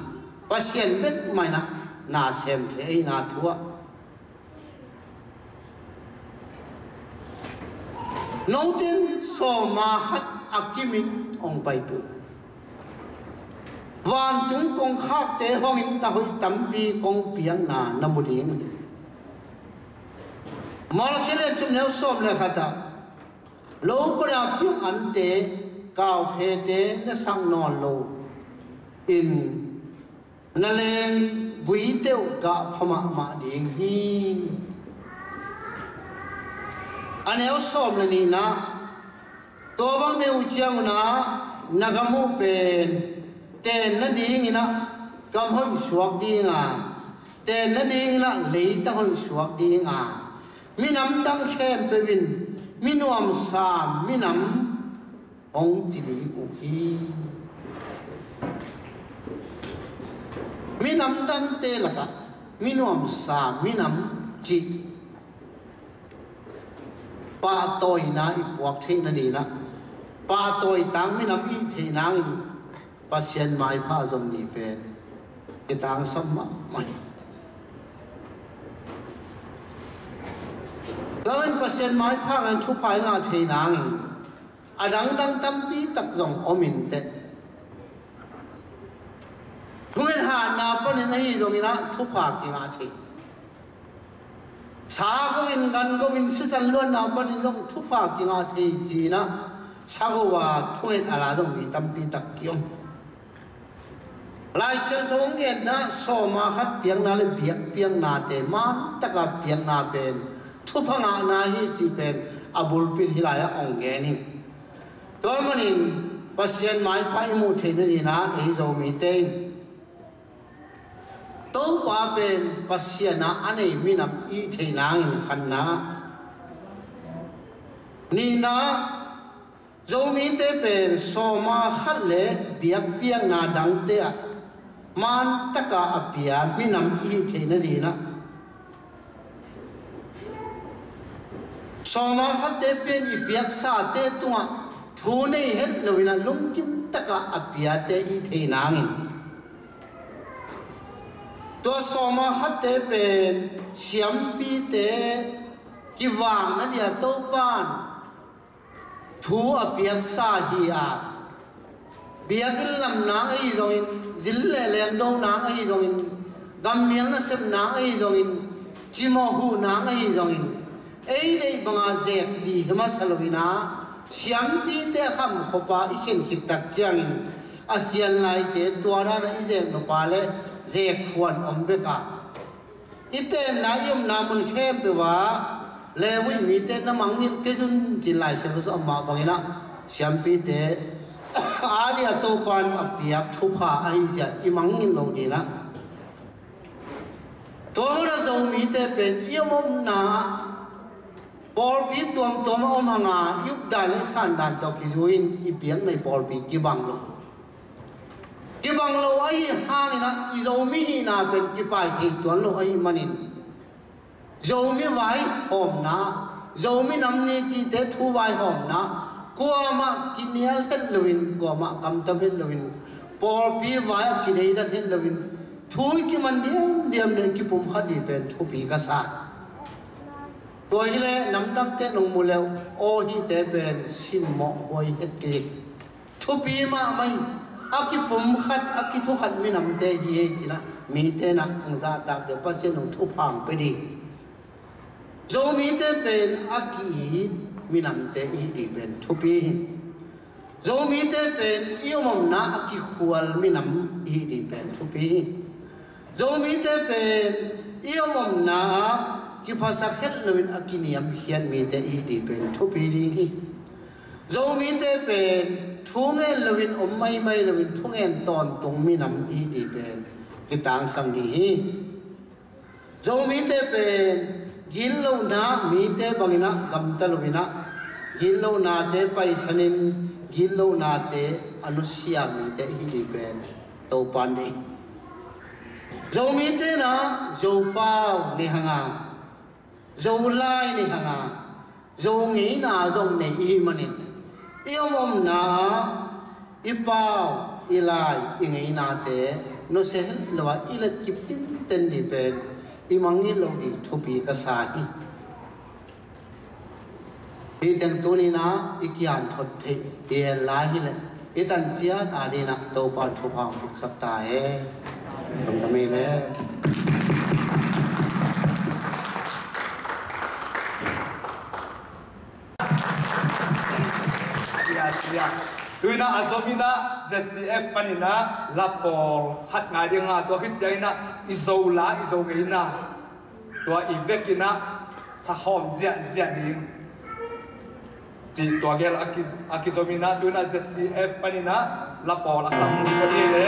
Pasian bek mah in ah na sem thei ahihna thu ah, note in sawma khat a kimin hong paipih un. Vantung kongkhakte hongin na hoih tampi kong piakna na mu ding hi. Malakhi lian thum neu sawm le khat ah, lo pana piang ante, kauphete na sak nawn lo in, na leng buite uh gah pha mahmah ding hi. A neu sawm le nihna, tua bang nei uh ciangun ah na gam uh pen ten nadingin ah gam hoih suak ding a, ten nadingin ah leitang hoih suak ding a, minam dang khempeuh in mi nuamsa minam hong ci ding uh hi. Minam dangte lakah mi nuamsa minam cih pahtawina i puak theih nadingin ah, pahtawi tang minam i hih theih nangin Pasian maipha zon ni pen kitangsam mahmah hi. Tua in Pasian maipha ngan thupha i ngah theih nangin a dangdang tampi tak zong om inteh. Thungen hatna panin ahi zongin ah thupha kingah thei. Sa go in, gan go in, sisan luanna panin zong thupha kingah thei ci-in ah sa go a thungen a la zong mi tampi tak ki-om. Lai Siangtho hong genna sawma khat piakna le biakpiaknate man taka piakna pen thupha ngahna hi cih pen a bulpi in hih lai-ah hong gen hi. Tua manin Pasian maipha i muh theih nadingin ah ei Zomite in Topa pen Pasian a a nei minam i hih theih nangin khatna. Nihna, Zomite pen sawma khat le biakpiakna dangte ah man taka a pia minam i hih theih nadingin ah sawma khatte pen i piaksate tungah thu nei het loin ah lungkim taka a piate i hih theih nangin, tua sawma khatte pen siampite kivang nadingin ah Topa in thu a piaksa hi a, biakinn lam nang ahi zongin, zin le lengdo nang ahi zongin, gammial nasep nang ahi zongin, cimawh huh nang ahi zongin, ei deih banga zek ding hi masa loin ah, siampite a kham khop a i khen khit tak ciangin a cian laite tua dan a i zek nop a leh zek khuan om bek a, i tenna i omna mun khempeuh ah Levi mite na mangngilh kei un ci-in Lai Siangtho sung a om mah bangin ah siampite a dingin ah Topa in a piak thupha ahi zia i mangngilh loh dingin ah. Tua hun ah Zomite pen i om omna ah pawlpi tuamtuam a om hang a, i updan le i sandan tawh kizui-in i biakna i pawlpi kibang lo. Kibang lo ahih hangin ah i Zomi hihna pen kipai thei tuan lo ahih manin, Zomi vaihawmna, Zomi Nam Ni cihte thu vaihawmna, kuamah kinial het loin, kuamah kamtam het loin, pawlpi vai ah kideidan het loin, thu i kiman diamdiam le i kipumkhat ding pen thupi ka sa. Tua hileh namdangte nong mu leh, aw, hihte pen simmawh huai het kei. Thupi mahmah hi. A kipumkhat, a kithukhat minamte hi ei ci-in ah, mite in ah hong zahtak ding, Pasian in hong thupha hong pia ding. Zomite pen a ki-it minamte i hih ding pen thupi hi. Zomite pen i omomna a kikhual minam i hih ding pen thupi hi. Zomite pen i omomna ah kiphasak het loin a kiniamkhiat mite i hih ding pen thupi ding hi. Zomite pen thu ngen loin om maimai loin thungen tawntung minam i hih ding pen kitangsam ding hi. Zomite pen gitlohna mite bangin ah gamta loin ah, gitlohnate paisanin, gitlohnate a nusia mite i hih ding pen Topa'n deih. Zomite in ah Zopau nei hang a, Zolai nei hang a, Zo ngeina zong nei i hih manin, i omomna ah i pau, i lai, i ngeinate nusia het lo-a i letkip tinten ding pen i mangngilh loh ding thupi ka sa hi. Hih teng tuni-in ah i kianthot theih hi-en lai hileh, i tanciat adingin ah Topa'n thupha hong piaksak ta hen. Lungdam ei le. Sia, sia. Tu-in ah a zomin ah Z C F panin ah la pawl khat ngai ding a, tua khit ciangin ah i Zo la, i Zo ngeina, tua i vekin ah sakhawm ziahziah ding cih tua gel a ki, a kizomin ah, tu-in ah Z C F panin ah la pawl a sam ding ka hi le.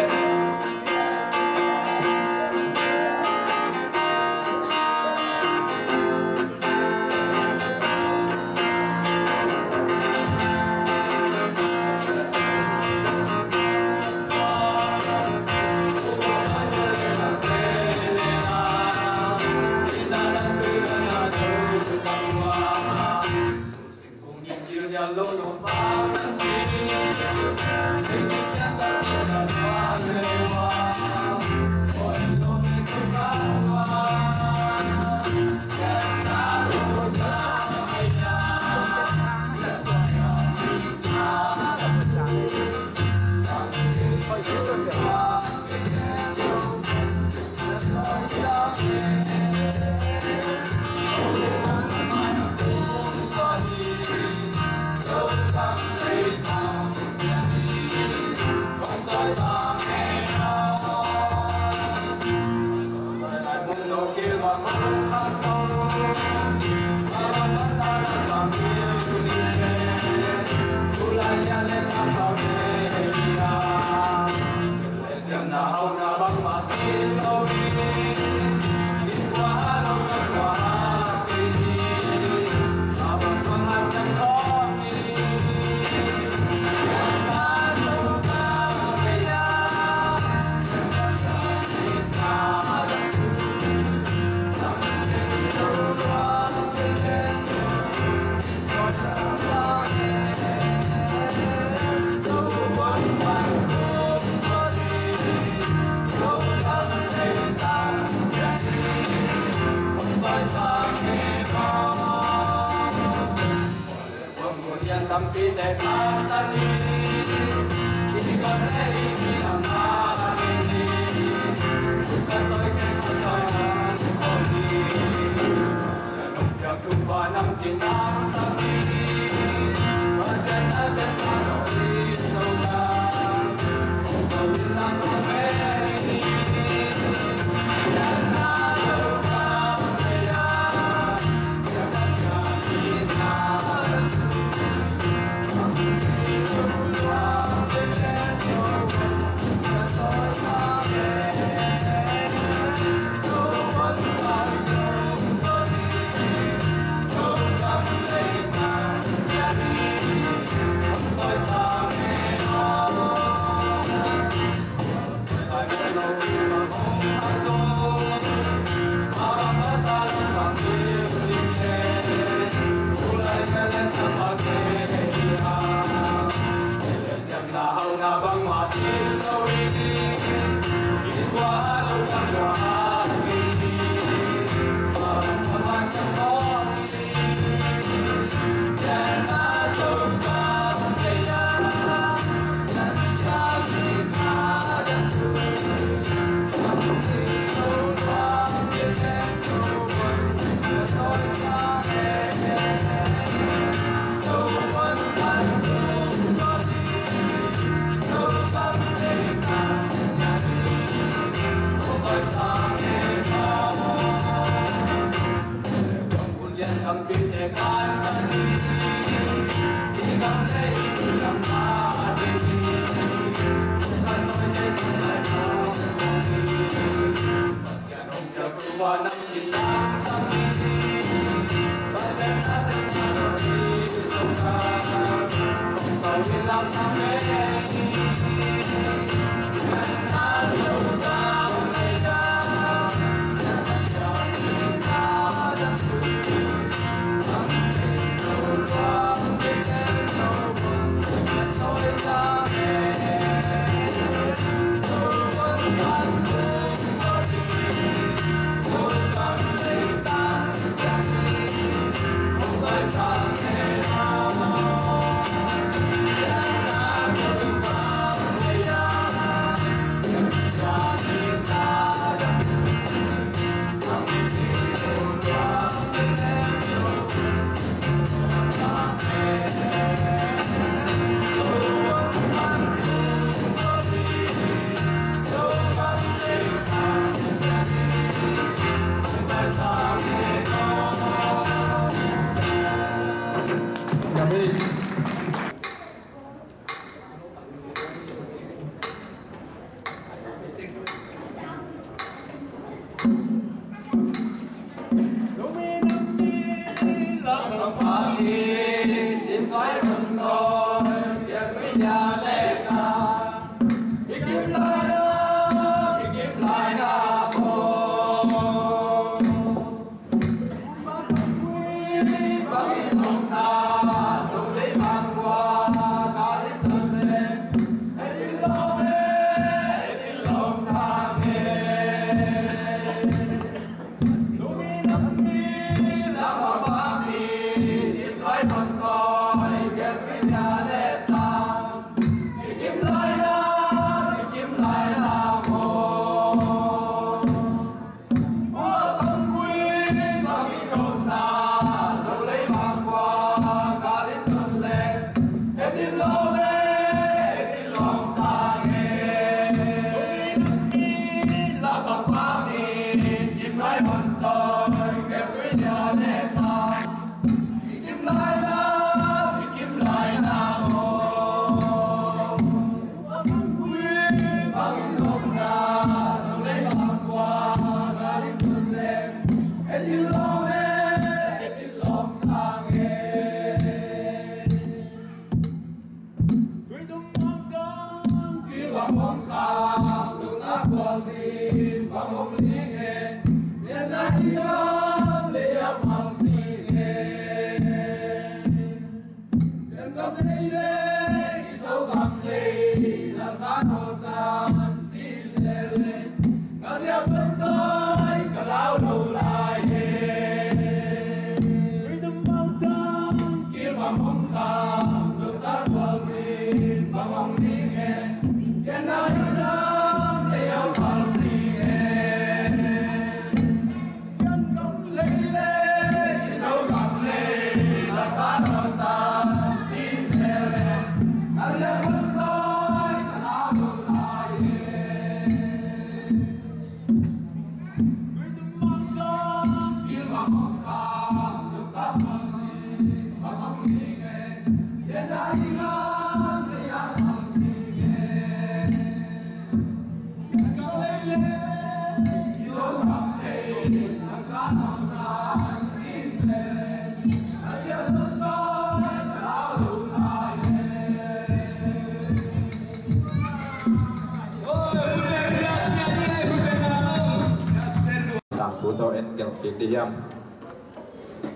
Tangthu tawh en gelh kik dih hiam?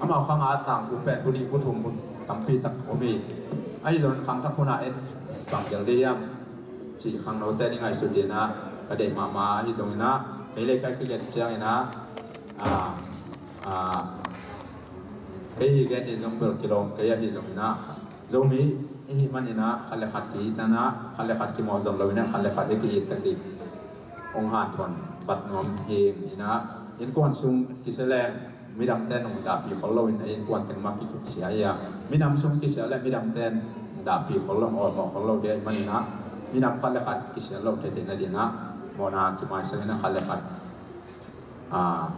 Amau khang a tangthu pen bu nih bu thum bu tampi tak om hi. Ahi zongin khangthak hun a en bang gelh dih hiam cih khangnote nih ngaihsut dih in ah ka deih mahmah. Ahi zongin ah kei le kei ka gen ciangin ah, ah, ah, kei i gen dih zong bel kilawm kei ahi zongin ah Zomi i hih manin ah khat le khat ki-itna, khat le khat kimawh zom loin ah khat le khat i ki-it tak dih hong hanthawn vat nuam hi. In ah innkuan sung kisia leng midangte nong dahpih khol loin a innkuan teng mah kisia hi a, minam sung kisia le midangte nong dahpih khol lo, awlmawh khol lo dih ahih manin ah minam khat le khat kisia lo thei theihna dingin ah mawhna kimaisak in ah khat le khat, ah,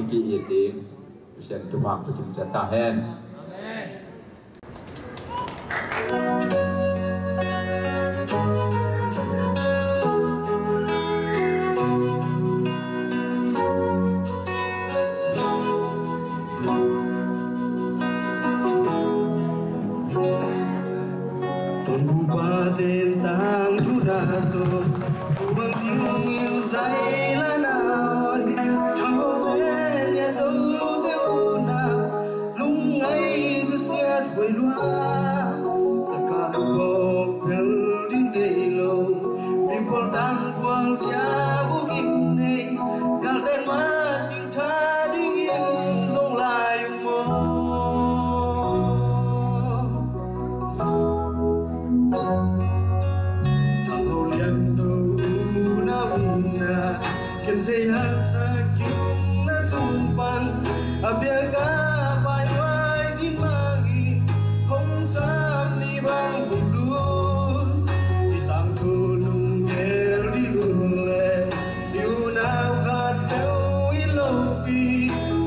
i ki-it ding Pasian thupha tawh kimciat ta hen.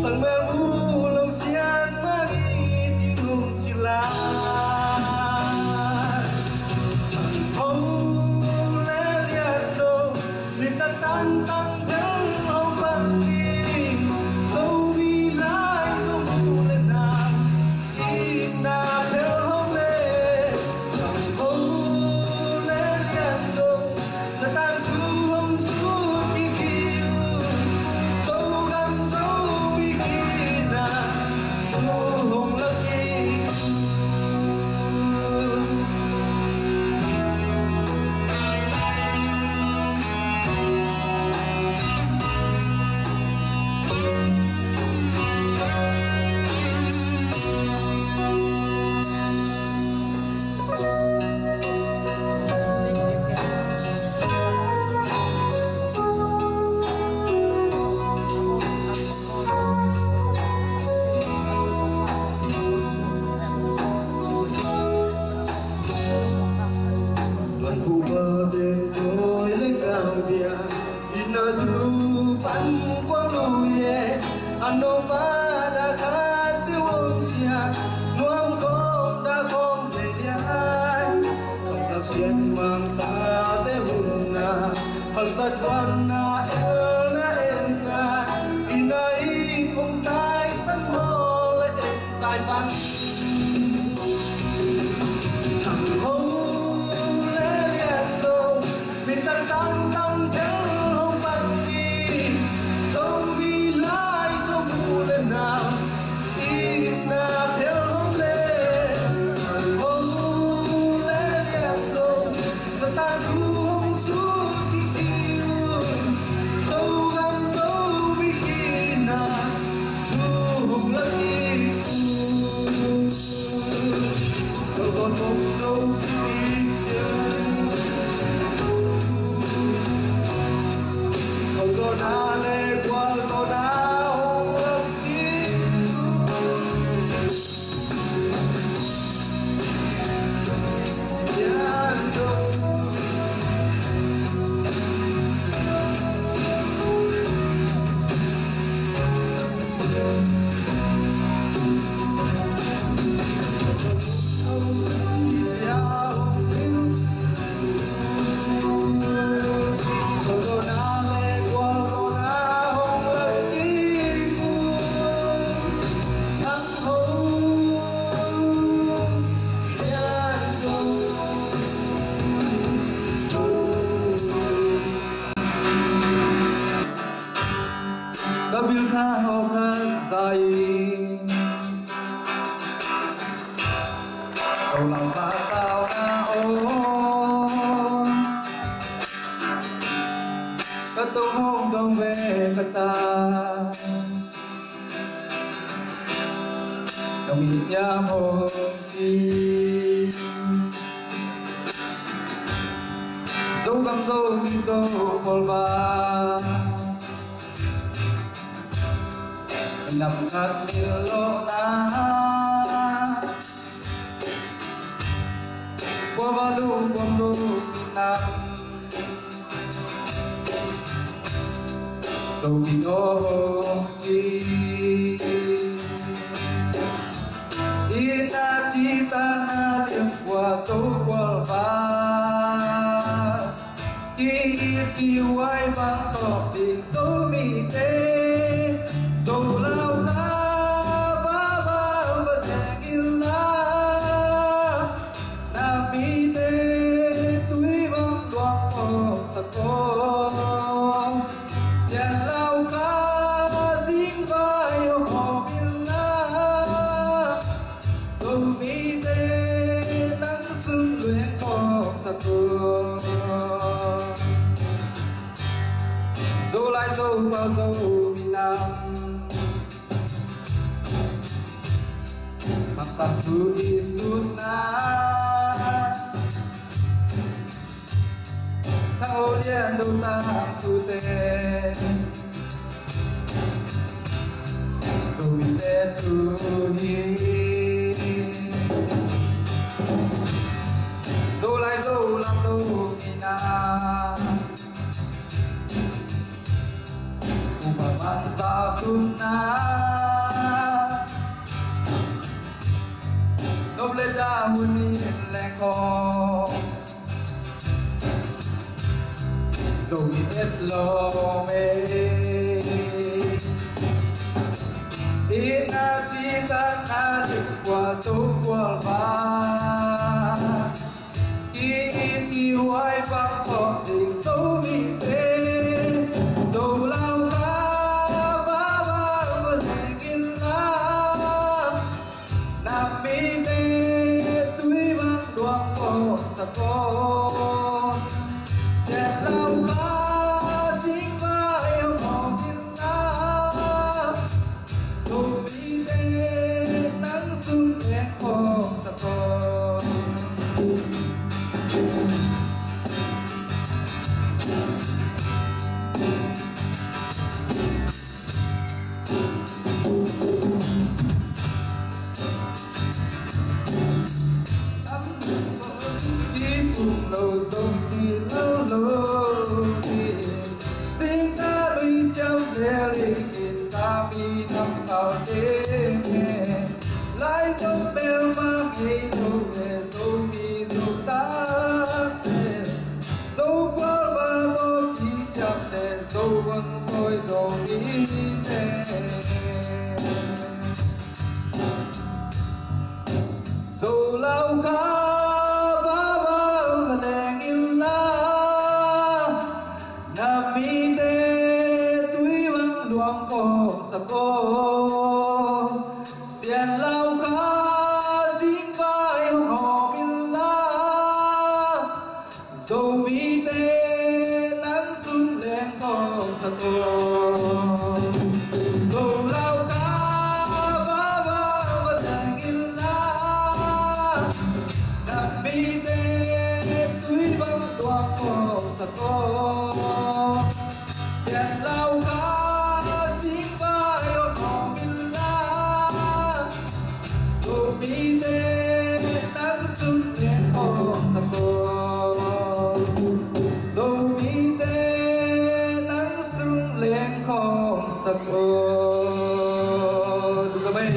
Sangmel mu lo sian mah i ding lung cila. Thang tho le lian lo, lim tang tang tang bel hong bang ni. Zomi lai Zo mu le nam, ina bel hong le. Thang tho le lian lo, na tangthu hong sut kik un. Zogam Zomi kina thu hong lak kik un. Tuan Bupa teng thawi le kau bia, ina zu pan kuang lu ye. A no pa da khat te wom sia, nuam khom da khom te dia. Song sa sian mang ta te hun na, hal sa tuan na el na en na, ina i ung tai san mo le en tai san. Thang ho le lian lo, mi tang tang tang tel hong pang ni. Zomi lai Zo mu le nam, i na tel hong le. Thang ho le lian lo, na tangthu hong sut kik un. Zogam Zomi kina thu hong lak kik un. Zo zo nong lo kik un. Zo zo na le gual zo na hong lak kik un. Ka bil kha hawh khat zai, Zo lam kha tau na aw. Ka tong hong dong ve ka ta. Ka mi thiam hong ci. Zogam Zomi Zo kholva. Nam khat mil lo na. Pua va lu pua lu nam. Zo mi no hong ci. I na ci ta na liam kua Zo kua va. Ki it ki wai bang tawh ding Zomite. Zo lau ta va va va teng in la. Na mite tui bang tuak kawk sa kawk. Sian lau ka zing vai hawm in la. Zomite nang sung lueng kawk sa kawk. Zolai Zopau Zomi nam. Haksak thu i sutna. Thang ho lian lo tangthute. Zomite thu hi. Zolai Zolam Zomina. Upa man sa Tuna nop le da hun in leng khawng Zomi et lawm e. Ina ci ta na lim kua Zo kual ba. I it i huai bang khawng ding Zomite, Zo lau kha ba ba va leng in la. Nam mite tui bang luang ko sa ko. Sian lau kha sing ba i hong hong in la. Zomite nang sung leng khawng sa ko. Tam ko ki pum lo zong ki lo lo ni. Sing ta lui ciam le ling in ta mi nam tau te me. Lai zong bel ma ngei lo le Zomi Zo ta te. Zo kual ba to ki ciam le Zo vang toi Zomi te. Zo lau kha ba ba va leng in la. Nam mite tui bang luang ko sa ko. Sian lau kha sing ba i hong hong in la. Zomite nang sung leng khawng sa ko. Zo lau kha ba ba va leng in la. Nam mite tui bang luang khawng sa ko. Sian lau kha sing ba i hong hong in la. Zomite nang sung leng khawng sa ko. Zomite nang sung leng khawng sa ko. Tua ka bai.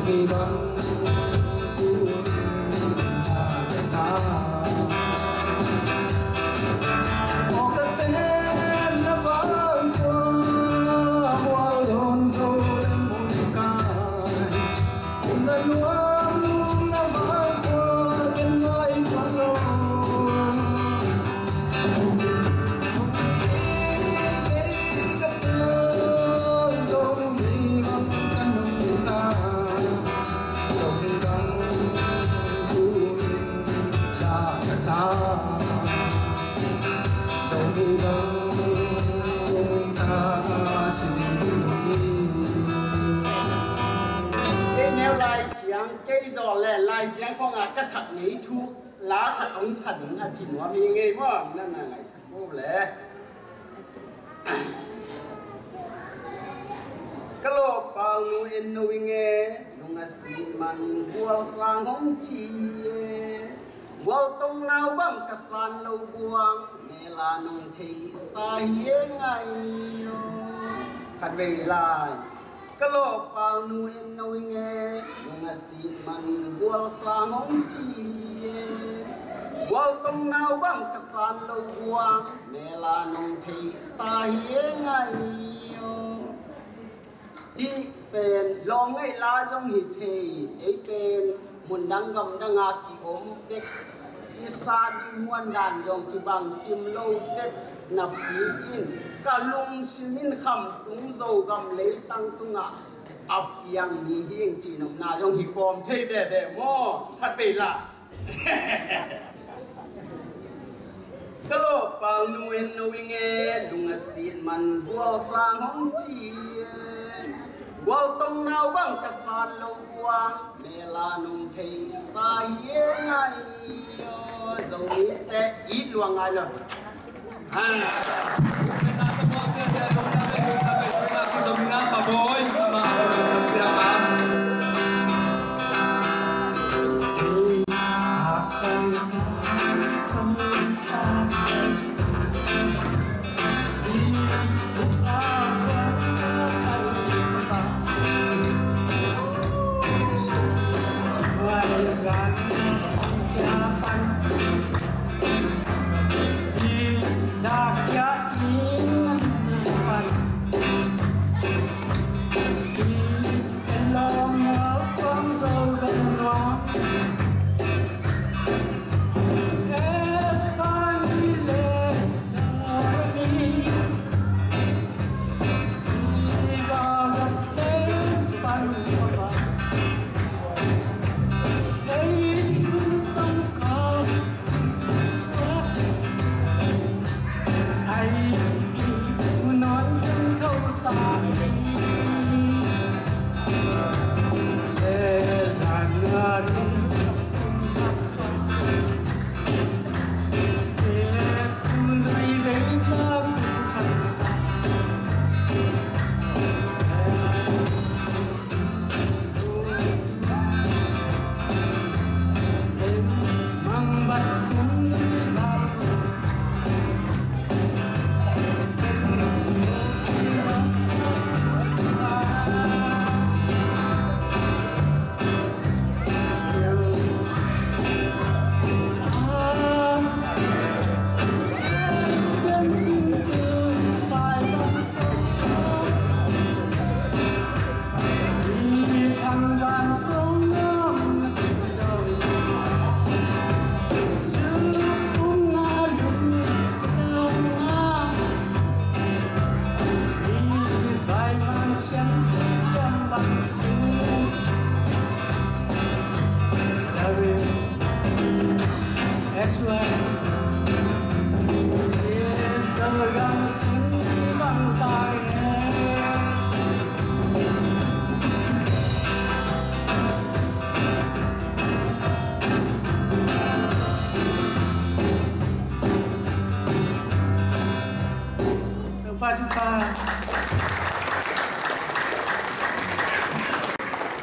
Kei neu lai ciang, kei zaw le lai ciang khong a ka sak ngei thu la khat hong sa ding a ci nuam hi ngei maw, na na ngaisak ko le. Ka lawpal nu en no i nge, lung a sit man gual sang hong ci e. Gual tong nau bang ka san lo buang, mela nong thei sa hi e ngai o. Khat vei lai. Ka lawpal nu en no i nge, nung a sit man gual sang hong ci e. Gual tong nau bang ka san lo buang, mela nong thei sa hi e ngai o. Hih pen lawm ngaih la zong hi thei, ei pen mundang gamdang a ki-om tek, i sa ding muan dan zong kibang kim lo tek napi in, ka lungsim in Khamtung Zogam leitang tungah a piang mi hi ing ci nopna zong hi kawm thei veve maw? Khat vei la. Ka lawpal nu en no i nge, lung a sit man gual sang hong ci e. Gual tong nau bang ka san lo buang, mela nong thei sa hi e ngai o. Zomite it lua ngai lo.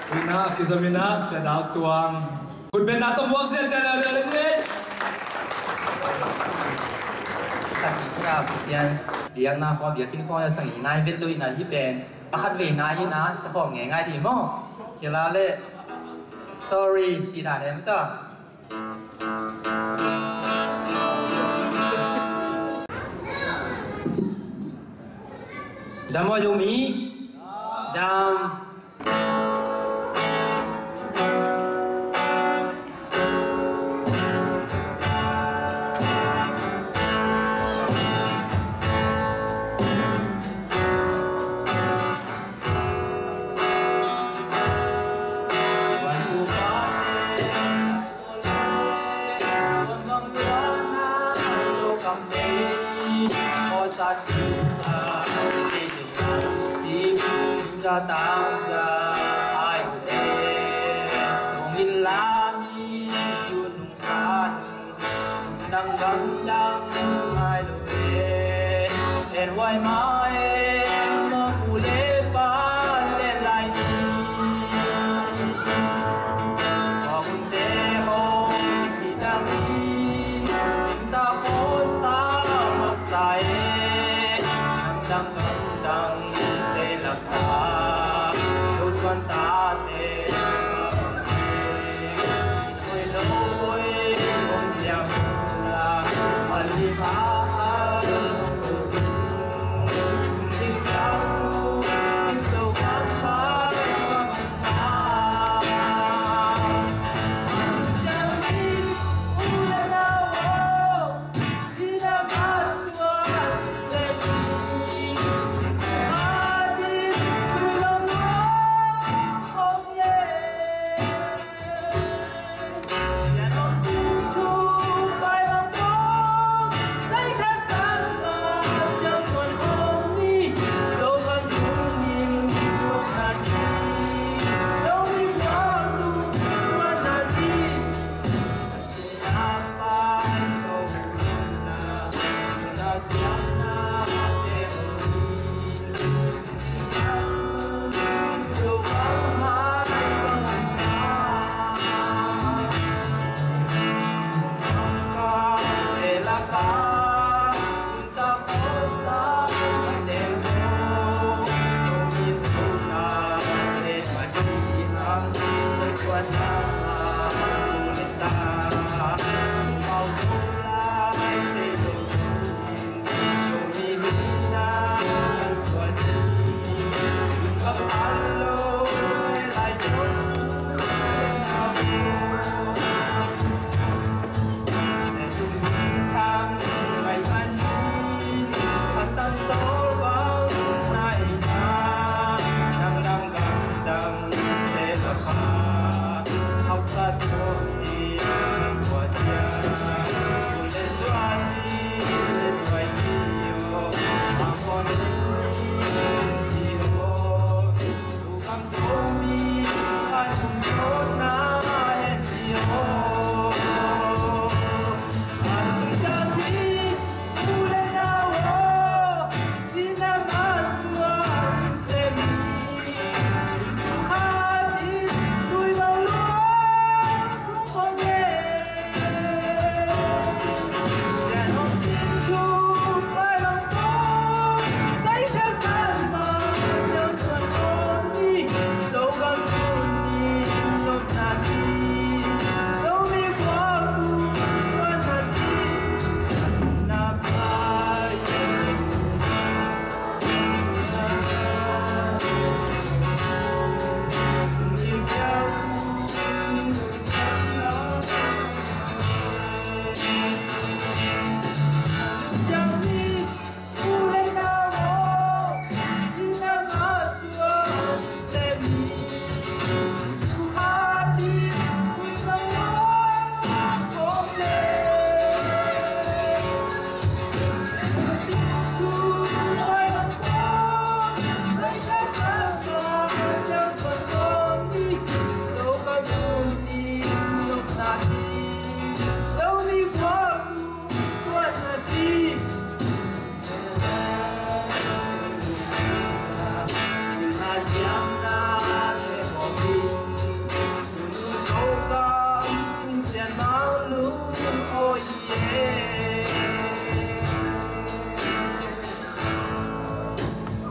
Ina, a kizom ina, Sia Dau Tuang. Khutbetna tawh muak ziahziah leuleu le ni. Ka kikna Pasian biakna khawng, biakinn khawng a sang i nai vet lo ina hi pen. A khat vei nai in a, sa khawm ngei ngai dih maw? Kila le, sorry, ci dan em ta. Dam maw, Zomi? Dam. Nang gamdang ngai lo e, en huai ma e, mawk u le pa le lai ni. Mawk unte hong hi tang in, ning ta ko sa mak sa e, gamdang gamdang te lak ta.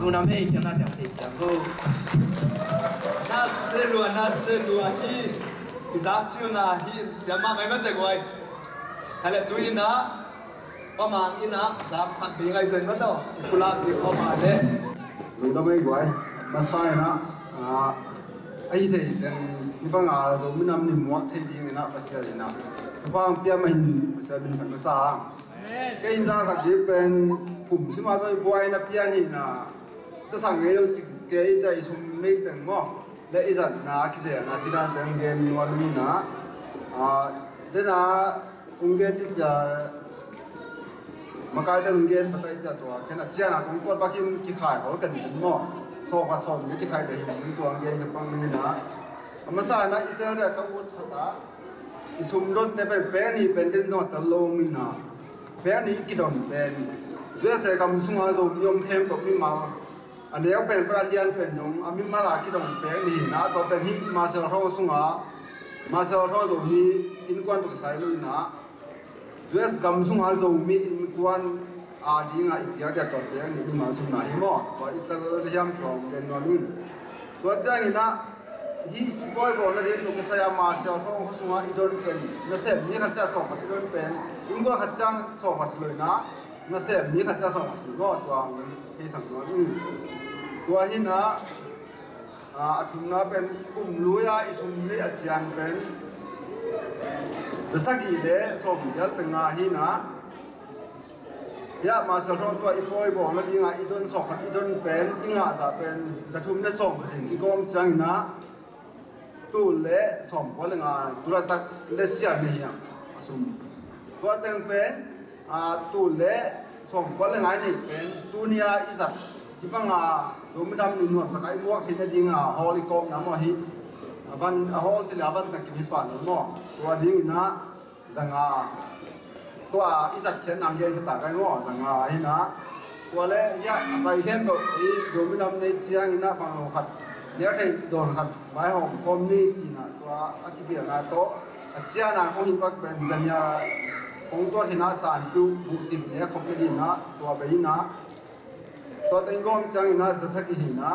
Na mei kiam na tiang thei siang ho. Na se lua, na se lua hi. I zak cil na hi siam mah mai mate guai. Kale tu ina, pamang ina, zak sak ding ai zoi mate. I kulak ding pamang le. Lungdam ei guai. Masa ina, ah, ahi thei teng ni banga Zomi Nam Ni muak thei ding ina Pasian ina. Pang piam ahin Pasian min phat masa. Kei in zangsak ding pen kum sima zong i buai na pian hi na, zasak ngei lo cik kei cia i sum nei teng maw, le i zatna kizelna ci dan teng gen nuam hi na. Ah, dena ung gen di cia, makai teng ung gen patai cia tua ken a ciana kong kuat bakin kikhai hol kan cin maw. Sawm a sawm ni kikhai le hi tua ung gen ka pang ni na. A masa na i tel dia ka ut khata. I sumdonte pen pek nih pen den zong a tel lo mi na. Pek nih i kidon pen U S A gam sunga Zomi om khempeuh mimal. A neu pen pen a lian pen dong a mimal a kidon pek nih na tua pen hih Marshall Throne sunga Marshall Throne Zomi innkuan tawh kisai lo ina. U S gam sunga Zomi innkuan a dinga i piak dia tua pek nih mimal sumna hi maw. Tua i tel hiam tua om ken nuam in. Tua ciangin ah hih i pawibawl nading tua kisai a Marshall Throne khuasunga i don pen nasem ni khat ciang sawm khat i don pen innkuan khat ciang sawm khat hi lo ina nasem ni khat ciang sawm khat hi lo tua hong theisak nuam in. Tua hi na, a thumna pen kum lui a i sum lei a cian pen zasagih le sawm giat le nga hi na. Hiah Marshall Throne tua i pawibawl nadinga i don sawm khat i don pen i ngah zah pen zathum le sawm khat in i gawm ciangin ah tul le sawm kua le nga tul a tak le sia nei hiam a sum. Tua teng pen, a, tul le sawm kua le nga i nei pen tuni a i zat hih banga Zomi Nam Ni nuam taka i muak theih nadinga hawl i kawmna maw hi. A van a hawl ci le a van takin hi pah lo maw. Tua dingin ah zanga. Tua i zat khiat nang gen khata kai maw zanga hi na. Tua le hiah a pai khempeuh i Zomi Nam nei ciangin ah bang lo khat liak thei dawn khat vaihawm khawm ni cina tua a kipialna tawh a ciana kong hi bak pen zania kong tuat hi na san tu buhcim ne khop nadinah tua bei ina. Tua teng gawm ciangin ah zasagih hi na.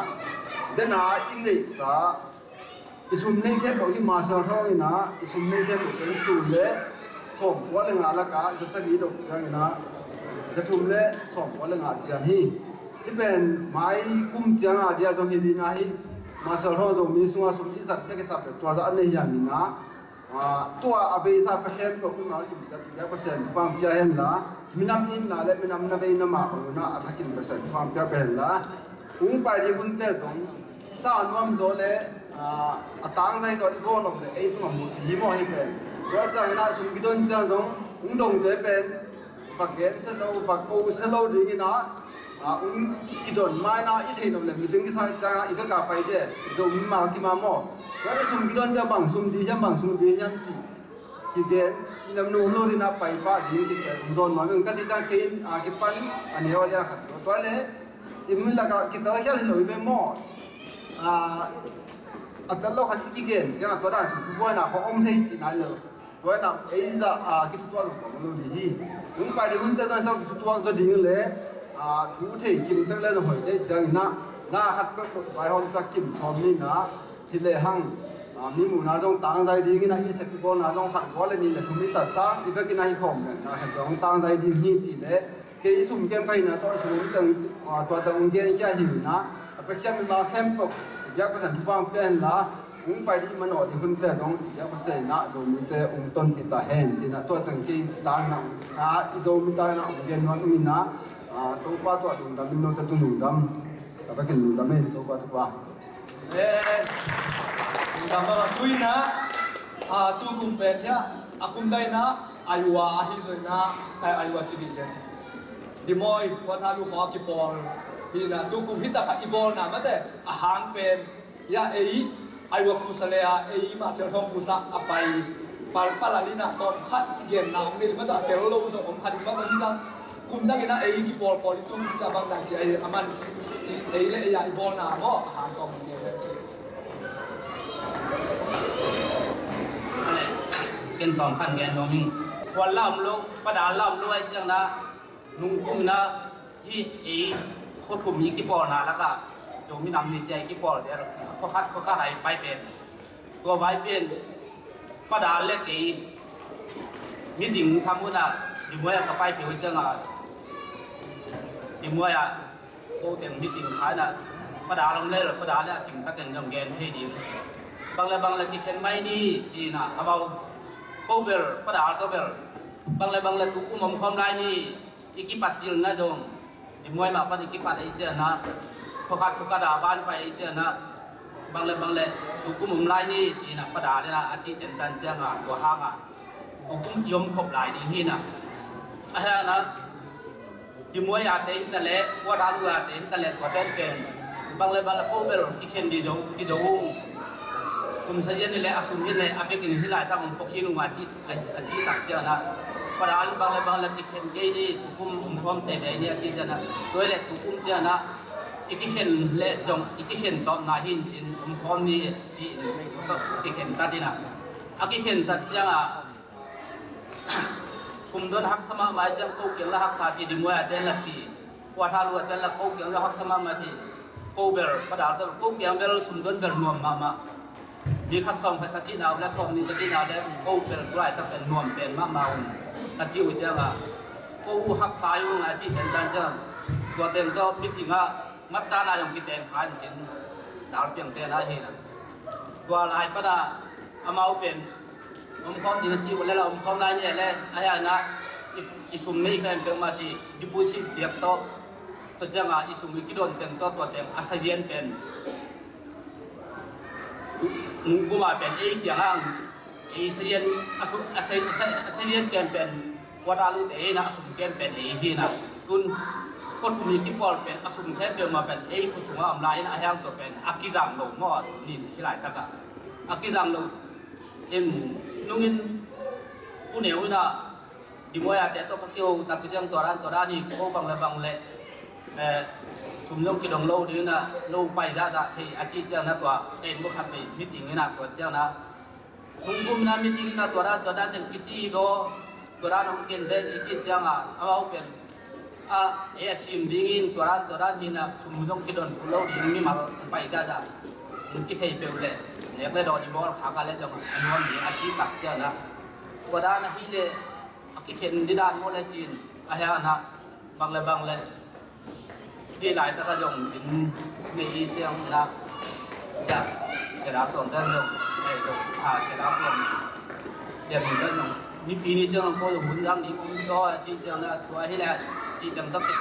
Dena i neihsa i sum nei khempeuh hi Marshall Throne ina i sum nei khempeuh pen tul le sawm kua le nga laka zasagih dok ciangin ah zathum le sawm kua le nga cian hi. Hih pen mai kum cianga dia zong hi dina hi Marshall Throne Zomi sunga sum i zat dek i sap le tua zah a nei hiam ina. Ah, tua a beisa pia khempeuh mimal kim zat i biak Pasian thupang pia henla minam imna le minam na veina mah banguna a thakin Pasian thupang pia pia henla. Ung pai ding hunte zong sa nuam zaw le, ah, a tangzai zaw i bawl om le ei tungah mu hi maw hi pen. Tua ciangin ah sum kidon ciang zong ung dongte pen va gen se lo va ko se lo dingin ah, ah, ung kidon maina i theih nop le meeting kisai ciangin ah i veka paite Zomi mal kima maw. Tua le sum kidon ciang bang sum di hiam bang sum di hiam ci kigen, minam nuam lo dina pai pah ding ci pen ung zawn nuam in ka ci ciang kei in, ah, kipan a neu a lia khat lo tua le i min lakah kitel khial hi lo i ve maw. Ah, a tel lo khat i kigen ciang a tua dan sum thubuaina khong om thei ci nai lo. Tua ina ei zah a kithutuak zong pom lo ding hi. Ung pai ding hunte zong zong kithutuak zaw ding le, a, thu thei kim tek le zong hoih dei ciangin ah na khat peuhpeuh vaihawm ciang kim sawm ni na hi le hang, a, mi muhna zong tangzai dingin ah i sep i bawlna zong khat kua le nih le thum i tatsang i vekin ah hi khawm le na khat zong tangzai ding hi ci le kei i sum kem ka hina tawh i sum teng, a, tua teng ung gen hia hi na a pekhiam i ma khempeuh biak Pasian thupang pia hen la. Ung pai dih manawh dih hunte zong i biak Pasian inah Zomite ung tonpih ta hen cinah tua teng kei tangna a i Zomi tangna ung gen nuam inah, a, Topa tua lungdam in note tu lungdam. Ka bekin lungdam in Topa Topa. Lungdam mama tuina, a, tu kum pen hiah a kum daina Iowa ahi zoina, a, Iowa ci dih zen. Dimoi kuatha lu kho a kipawl hina tu kum hitaka i bawlna mate a hang pen. Ya ei Iowa kusa le a ei Marshall Throne kusa a pai pal pal a lina tawm khat genna om ni mata a tel lo zong om khat mata ni ta kum dang ina ei kipawl pawl i tum ca bang dang ci ei aman ei le ei a i bawlna maw a han kawm gen le ci. Ken tawm khat gen dong hing. Kual lam lo, pada lam lo ai ciang na. Nungkum na hi ei Khuathum i kipawlna lakah Zomi Nam Ni ci-a i kipawl tel, khuakhat khuakhat a i pai pen, tua vai pen Pa Dal le kei meeting sam hun ah Dimuai ah ka pai peuh ciangah, Dimuai ah ko teng meeting kha in ah, Pa Dal om le Pa Dal le a cing takin zong gen thei ding. Bang le bang le kikhen mai ni ci-in ah, amau ko bel, Pa Dal ko bel, bang le bang le tukum om khawm lai ni, i kipat cil na zong, Dimuai mah pan i kipat a i cianah, khuakhat khuakhat a ban pai a i cianah, bang le bang le tukum om lai ni ci-in ah Pa Dal in ah a cih tentan ciangah, tua hangah tukum i om khop lai ding hi in ah. A hangah Dimuai ate hi ta leh, Ua Tha Lu ate hi ta leh, tua tenpen bang le bang le ko bel kikhen ding zo, kizo ung. Sum sazian hi leh, a sum hi leh, a bekin hi laitak hong pok hi ung a ci, a, a cih tak cianah, Pa Dal in bang le bang le kikhen kei ni, tukum om khawm teitei ni a cih cianah, tua hi leh tukum cianah i kikhen leh zong i kikhen tawpna hi in cin, om khawm ni ci-in kikhen tat in ah. A kikhen tat ciangah sumdon haksa mahmah ciang ko kiang la haksa ci, Dimuai a ten la ci, Ua Tha Lu a ten la ko kiang la haksa mahmah ci. Ko bel, Pa Dal ko kiang bel sumdon bel nuam mahmah. Mi khat sawm khat ka cihna uh le sawm nih ka cihna uh le ko bel tulai tak pen nuam pen mahmah un ka cih uh ciangah, ko uh haksa hi ung a cih tentan ciang, tua teng tawh meeting ah mattana zong kiteng kha in cin, Dal piang ten ah hi in ah. Tua lai pan ah amau pen om khawm ding a cih uh le la om khawm lai ni le, a hangah i, i sum nei khempeuh mah ci, deposit piak tawh, tua ciangah i sum i kidon teng tawh, tua teng a sazian pen, nungkum a pen ei kiangah ei sazian, a su, a sa, a sa, a sazian kem pen Ua Tha Lu te hi in ah, a sum kem pen ei hi in ah. Tun khuathum i kipawl pen a sum khempeuh mah pen ei khua sungah om lai in ah, a hang tua pen a kizang lo maw, tuni hi laitakah a kizang lo in, nungin U Neu in ah Dimuai a te tawh ka kiho tak ciang, tua dan tua dan hi, ko bang le bang le, eh, sum zong kidong lo ding in ah, lo pai zahzah thei a cih ciang na, tua ka inn bawh khat vei meeting in ah, tua ciang na, nungkum in ah meeting in ah, tua dan tua dan teng kici hi lo, tua dan hong ken dek i cih ciangah amau pen, a, ei a sim dingin tua dan tua dan hi in ah, sum zong kidon kul lo ding, mimal hong pai zahzah, hong kithei peuh leh nek le dawn i bawl khak a leh zong a nuam ding a cih tak ciang na, tua dan ahih leh a kikhen ding dan maw le ci-in, a hang na, bang le bang le, hih laitakah zong inn nei i ciang na, ya, Sia Dal Tuang ten zong, eh, zong, ah, Sia Dal Tuang, ya, zong ten zong, Nipi ni ciang ko zong hun zang ding om zaw a cih ciang na, tua hi leh cih dang tawh ki,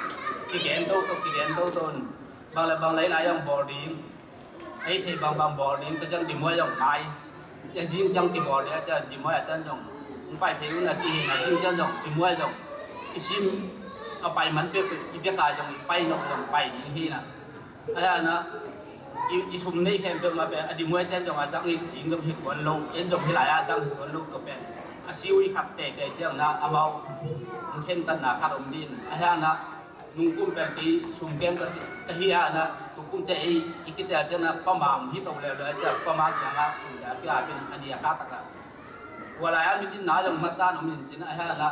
kigen toto, kigen toto in, bang le bang le hih lai zong bawl ding, ei thei bangbang bawl ding, tua ciang Dimuai zong mai. Tua zing ciang kibawl ding a ciang Dimuai a tan zong hong pai phei un a ci hi in ah, zing ciang zong Dimuai zong i sim a pai man peuhpeuh i vek a zong i pai nop zong pai ding hi in ah. A hang na, i, i sum nei khempeuh mah pen a Dimuai ten zong a zang ding zong hi tuan lo, en zong hih lai a zang hi tuan lo, tua pen a si uh i khat teitei ciang na, amau hong khentatna khat om ding in, a hang na, nungkum pen kei sum kem ka, ka hi a na, tukum ciang ei i kitel ciang na, Pa Mang hi to leuleu ciang, Pa Mang kiangah sum tel kei a pen a ni a kha takah, tua lai a meeting na zong matan om in cin, a hang na,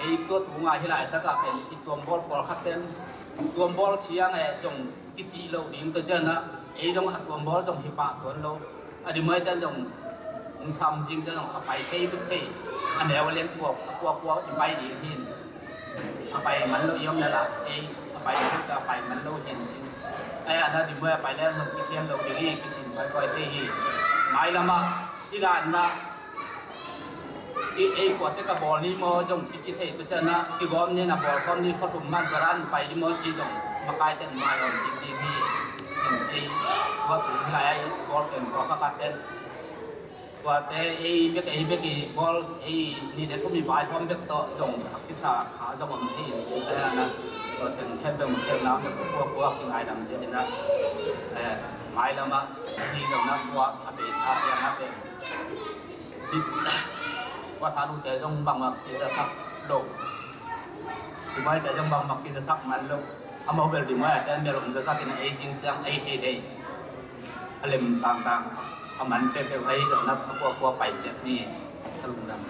ei tua tunga hih laitakah pen i tuambawl pawlkhat ten tuambawl siang e zong kicih lo ding, tua ciang na, ei zong a tuambawl zong hi pah tuan lo. A Dimuai ten zong hong sam zing ciang zong a pai thei bek thei, a neu a lian kuak, a kuakkuak i pai ding hi in. A pai man lo i om leh la, ei, a pai man lo, a pai man lo hi in cin. Ai a na Dimuai a pai leh zong kikhial lo ding hi, kisin paipoi thei hi. Mailamah hih dan na, i, ei kuate ka bawl ni maw zong kici thei, tua ciang na kigawm ni na, bawl khawm ni, khuathum man tua dan pai ni maw ci zong makai ten mai om ding ding hi. Ei tua tu hih lai a i bawl pen tua kha khat ten, tuate ei bek, ei bek i bawl, ei nih le thum i vai hawm bek tawh zong a kisa kha zong om thei in cin, a hang na, tua teng khempeuh mu khelna om bek, kuakkuak kingaidam cin in na, eh, mailamah hi zong na, tua a beisa ciang na pen, Ua Tha Lu te zong bangmah kizasak lo. Dimuai te zong bangmah kizasak man lo. Amau bel Dimuai a ten bel hong zasak in a, ei zing ciang ei theithei a lem tangtang, a man peuhpeuh ahi zong na, a kuakua pai ciat ni. Ka lungdam.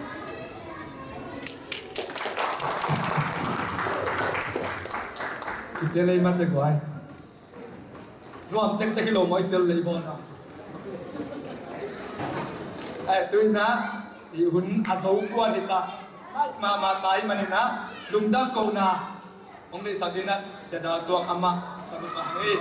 Kitel lei mate guai. Nuam tektek hi lo maw i tel lei bawlna. Ai, tu-in ah i hun a zo kuan hi ta. Ai, mahmah ta ahih manin ah lungdam kohna hong neihsak dingin ah Sia Dal Tuang amah sa buk mah hi.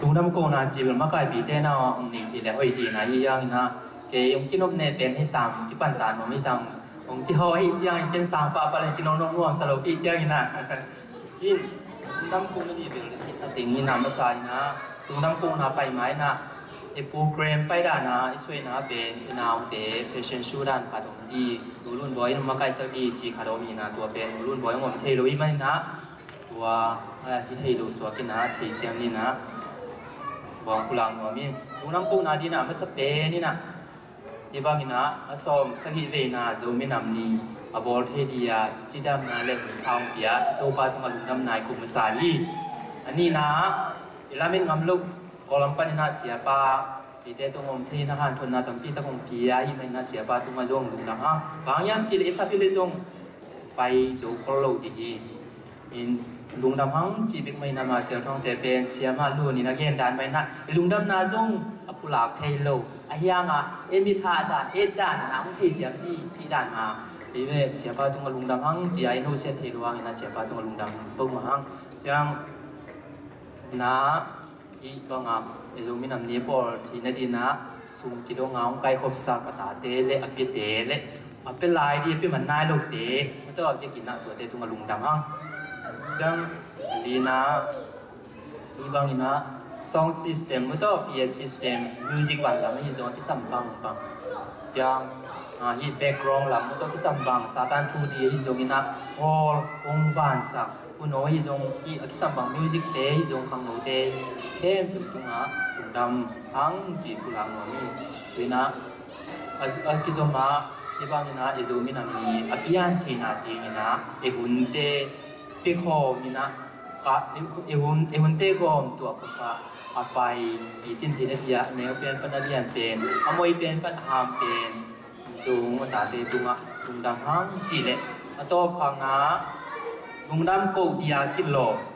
Lungdam kohna cih bel makaipite na hong nei thei leh hoih ding na hi hang in ah, kei hong kinop ne pen hi tam, kipan ta nuam hi tam, hong kihau hi ciangin ken sang pahpah leng kinopnop nuam sa lo kei ciangin ah. In, lungdam kohna ding bel hi sa ding in ah, masa in ah, lungdam kohna pai ma in ah, i program pai dan ah, i suaina pen i naute fashion show dan khat om ding, Nu Lun Bawi in hong makaihsak ding cih khat om in ah, tua pen Nu Lun Bawi hong om thei lo ahih manin ah, tua, ah, hi thei lo suak in ah, theisiam ni in ah, bawng pulak nuam in. Lungdam kohna ding in ah, masa pen in ah, hih bangin ah, a sawm sagih veina Zomi Nam Ni a bawl thei ding a, cidamna le munkha hong pia i Topa tungah lungdamna i ko masa hi. A nihna, i lamet ngam loh Kawlgam panin ah siapa, eite tung om thei in ah hanthotna tampi tak hong pia ahih manin ah siapa tungah zong lungdam hang. Bang hang hiam cih leh i sap hi leh zong pai zo khol lo ding hi. In lungdam hang cih bek mah in ah, Masial Thawngte pen siamah Lun in a gen dan mah in ah, i lungdamna zong a pulak thei lo. Ahi hang a, ei mit hah dan, et dan in ah hong theisiam ding cih dan mah. Ei ve, siapa tungah lungdam hang cih a i nusiat thei lo hang in ah, siapa tungah lungdam bawk mah hang. Ciang na, hih bangah, i Zomi Nam Ni bawl theihna ding in ah, sum kidong a hong kaikhopsak a tate le a piate le a pia lai ding, a pia man nai lote, mawtaw a vekin ah tuate tungah lungdam hang. Ciang, a lina, hih bangin ah, sound system, mawtaw P A system, music vanlam ahi zong a kisam bangbang. Ciang, ah, hih background lam, mawtaw kisam bang, Satan thu ding ahi zongin ah, hall, hong vansak, Uno hi zong, i a kisam bang music te hi zong, khangnote khempeuh tungah lungdam hang ci pulak nuam hi. Tu-in ah, a, a kizom ah, hih bangin ah, i Zomi Nam Ni a pian theihna dingin ah, i hunte piakhawm in ah, ka, i hun, i hunte gawm tuah ka, ka, a pai, picin theihna dingin ah, a neu pen pan a lian pen, a moi pen pan a ham pen, tung a tate tungah lungdam hang cih leh, a tawpkhakna, lungdam koh ding a kilawm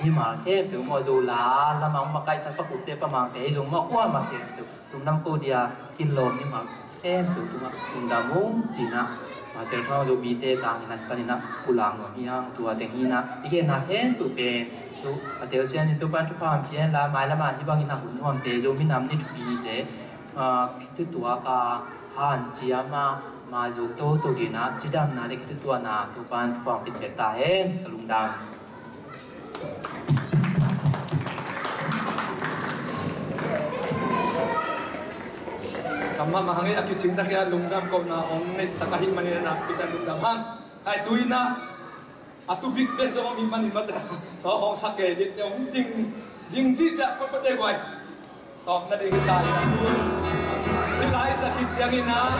mimal khempeuh maw, Zo la lamah hong makaihsak Pa Kukte, Pa Mangte hi zong maw, kuamah khempeuh lungdam koh ding a kilawm mimal khempeuh tungah lungdam ung ci-in ah, Masial Thawng Zomite tangin ah, panin ah pulak nuam hi hang. Tua teng hi-in ah, i genna khempeuh pen, tu, a telsiam in Topa'n thupha hong pia hen la, mailam ah hih bangin ah hun nuamte, Zomi Nam Ni thupi nite, ah, khitutuak a hanciam a, ma zuk toto dingin ah, cidamna le khitutuakna Topa'n thupha hong pia ciat ta hen. Ka lungdam. Kam mahmah hang ei, a kicing tak hi a, lungdam kohna hong neihsak ahih manin ah, nakpi takin lungdam hang. Khai, tu-in ah, a tu bik pen zong om hi manin mate, tawh hong sa kei ding te, hong ding, ding ziahziah photphot dei guai. Tawpna ding hi ta hi. Hih lai sa khit ciangin ah,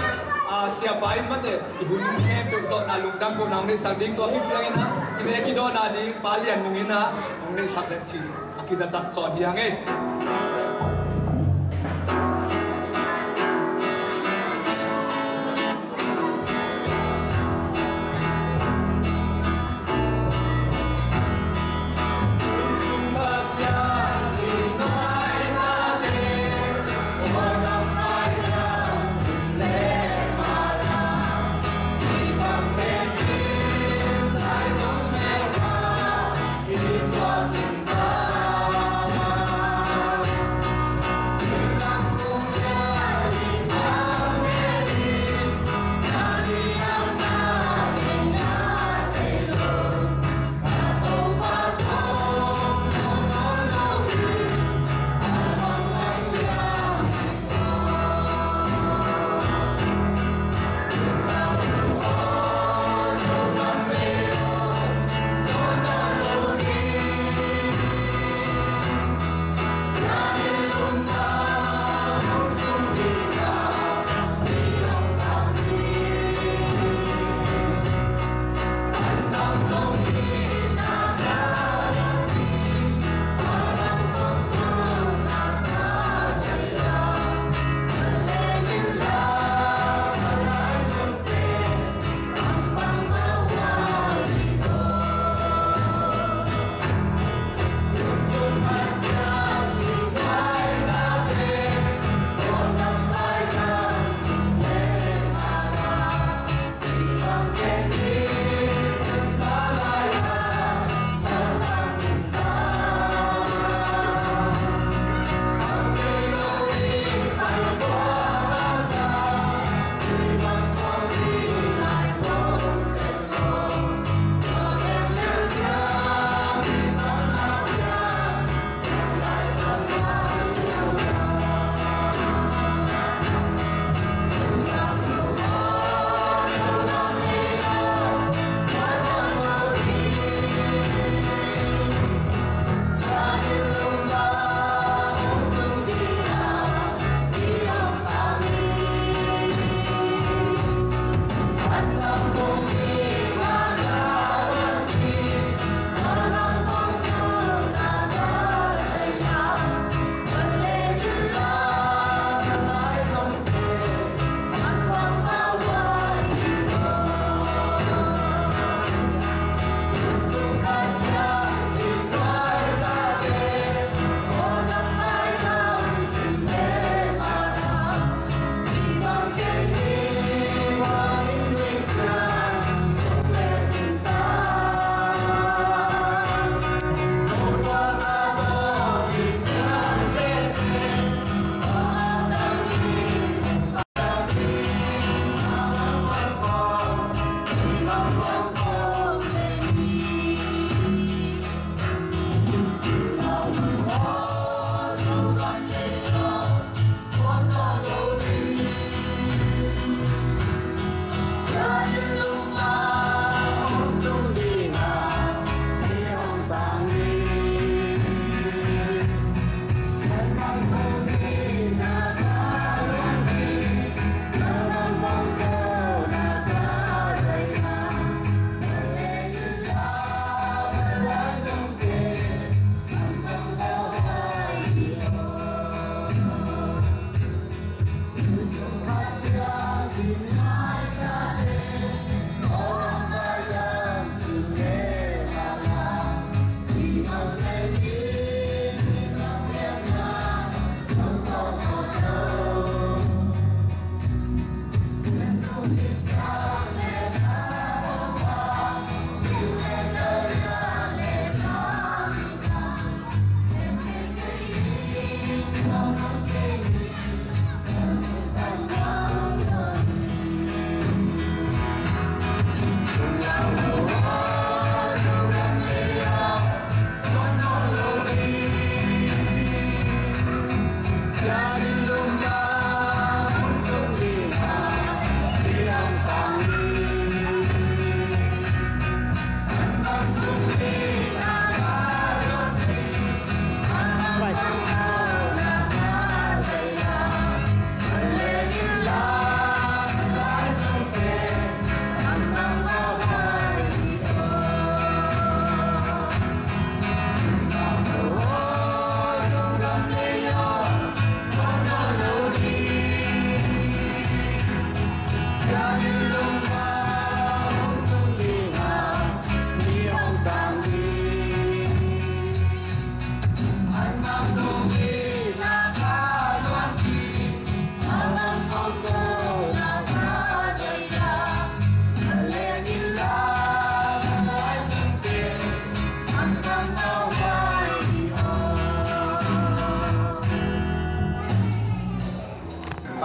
a, siapa in mate, i hun khempeuh zawhna lungdam kohna hong neihsak ding, tua khit ciangin ah, i nek i dawhna ding Pa Lian Mung in ah hong neihsak leh cih a kizasak sawn hi hang ei.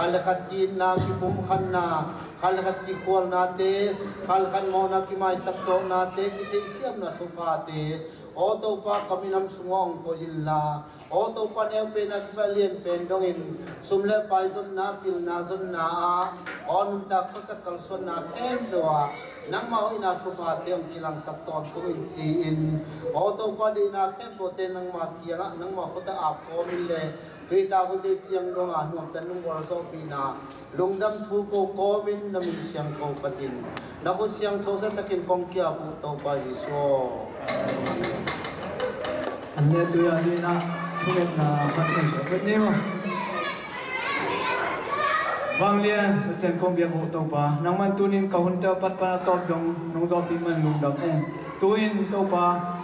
Khat le khat ki-itna, kipumkhatna, khat le khat kikhualnate, khat le khat mawhna kimaisak zawhnate, kitheihsiamna thuphate, aw Topa, ka minam sungah hong koih inla, aw Topa, neu pen a kipat lian pen dongin sum le pai zonna, pilna zonna ah, aw nuntak khuasak kalsuanna khempeuh ah nangmah hoihna thuphate hong kilangsak tawntung in ci-in, aw Topa, deihna khempeuhte nangmah kiangah, nangmah khuta ap kawmin le tuita hunte ciang dongah nuamtan nung gualzawhpihna, lungdam thu ko kawmin na min siangtho phatin, na khut siangtho zatakin kong kiap uh Topa Jesu aw. Amen. An le tui a dina thungetna khat nei suak ni maw. Vanglian Pasian kong biak uh Topa, nangman tunin ka hunte a pat pan a tawp dong nong zawhpih man lungdam ung. Tuin Topa,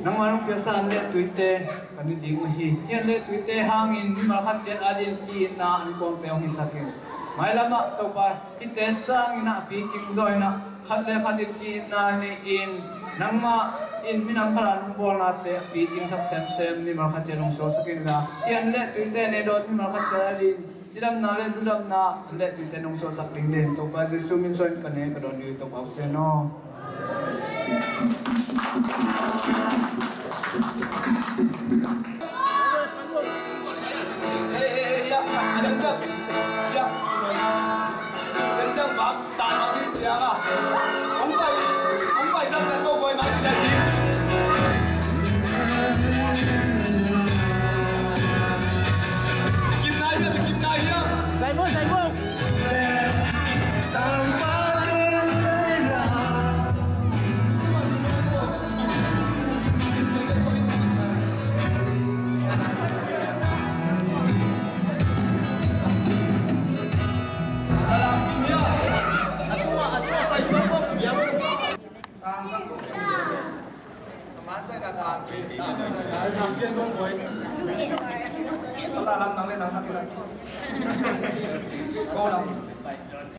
nangmah nong piaksa an le tuite ka ne ding uh hi. Hih an le tuite hangin mimal khat ciat a din ki-itna an kuangte hong hisak in. Mailamah Topa, hihte sangin a picing zaw in, khat le khat in ki-itna nei in, nangmah in minam khat a nong bawlnate a picingsak semsem mimal khat ciat nong suaksak inla, hih an le tuite nei dawt mimal khat ciat a din cidamna le ludamna an le tuite nong suaksak ding den Topa Jesu min suang in ka ne ka dawn ding Topa Pasian aw.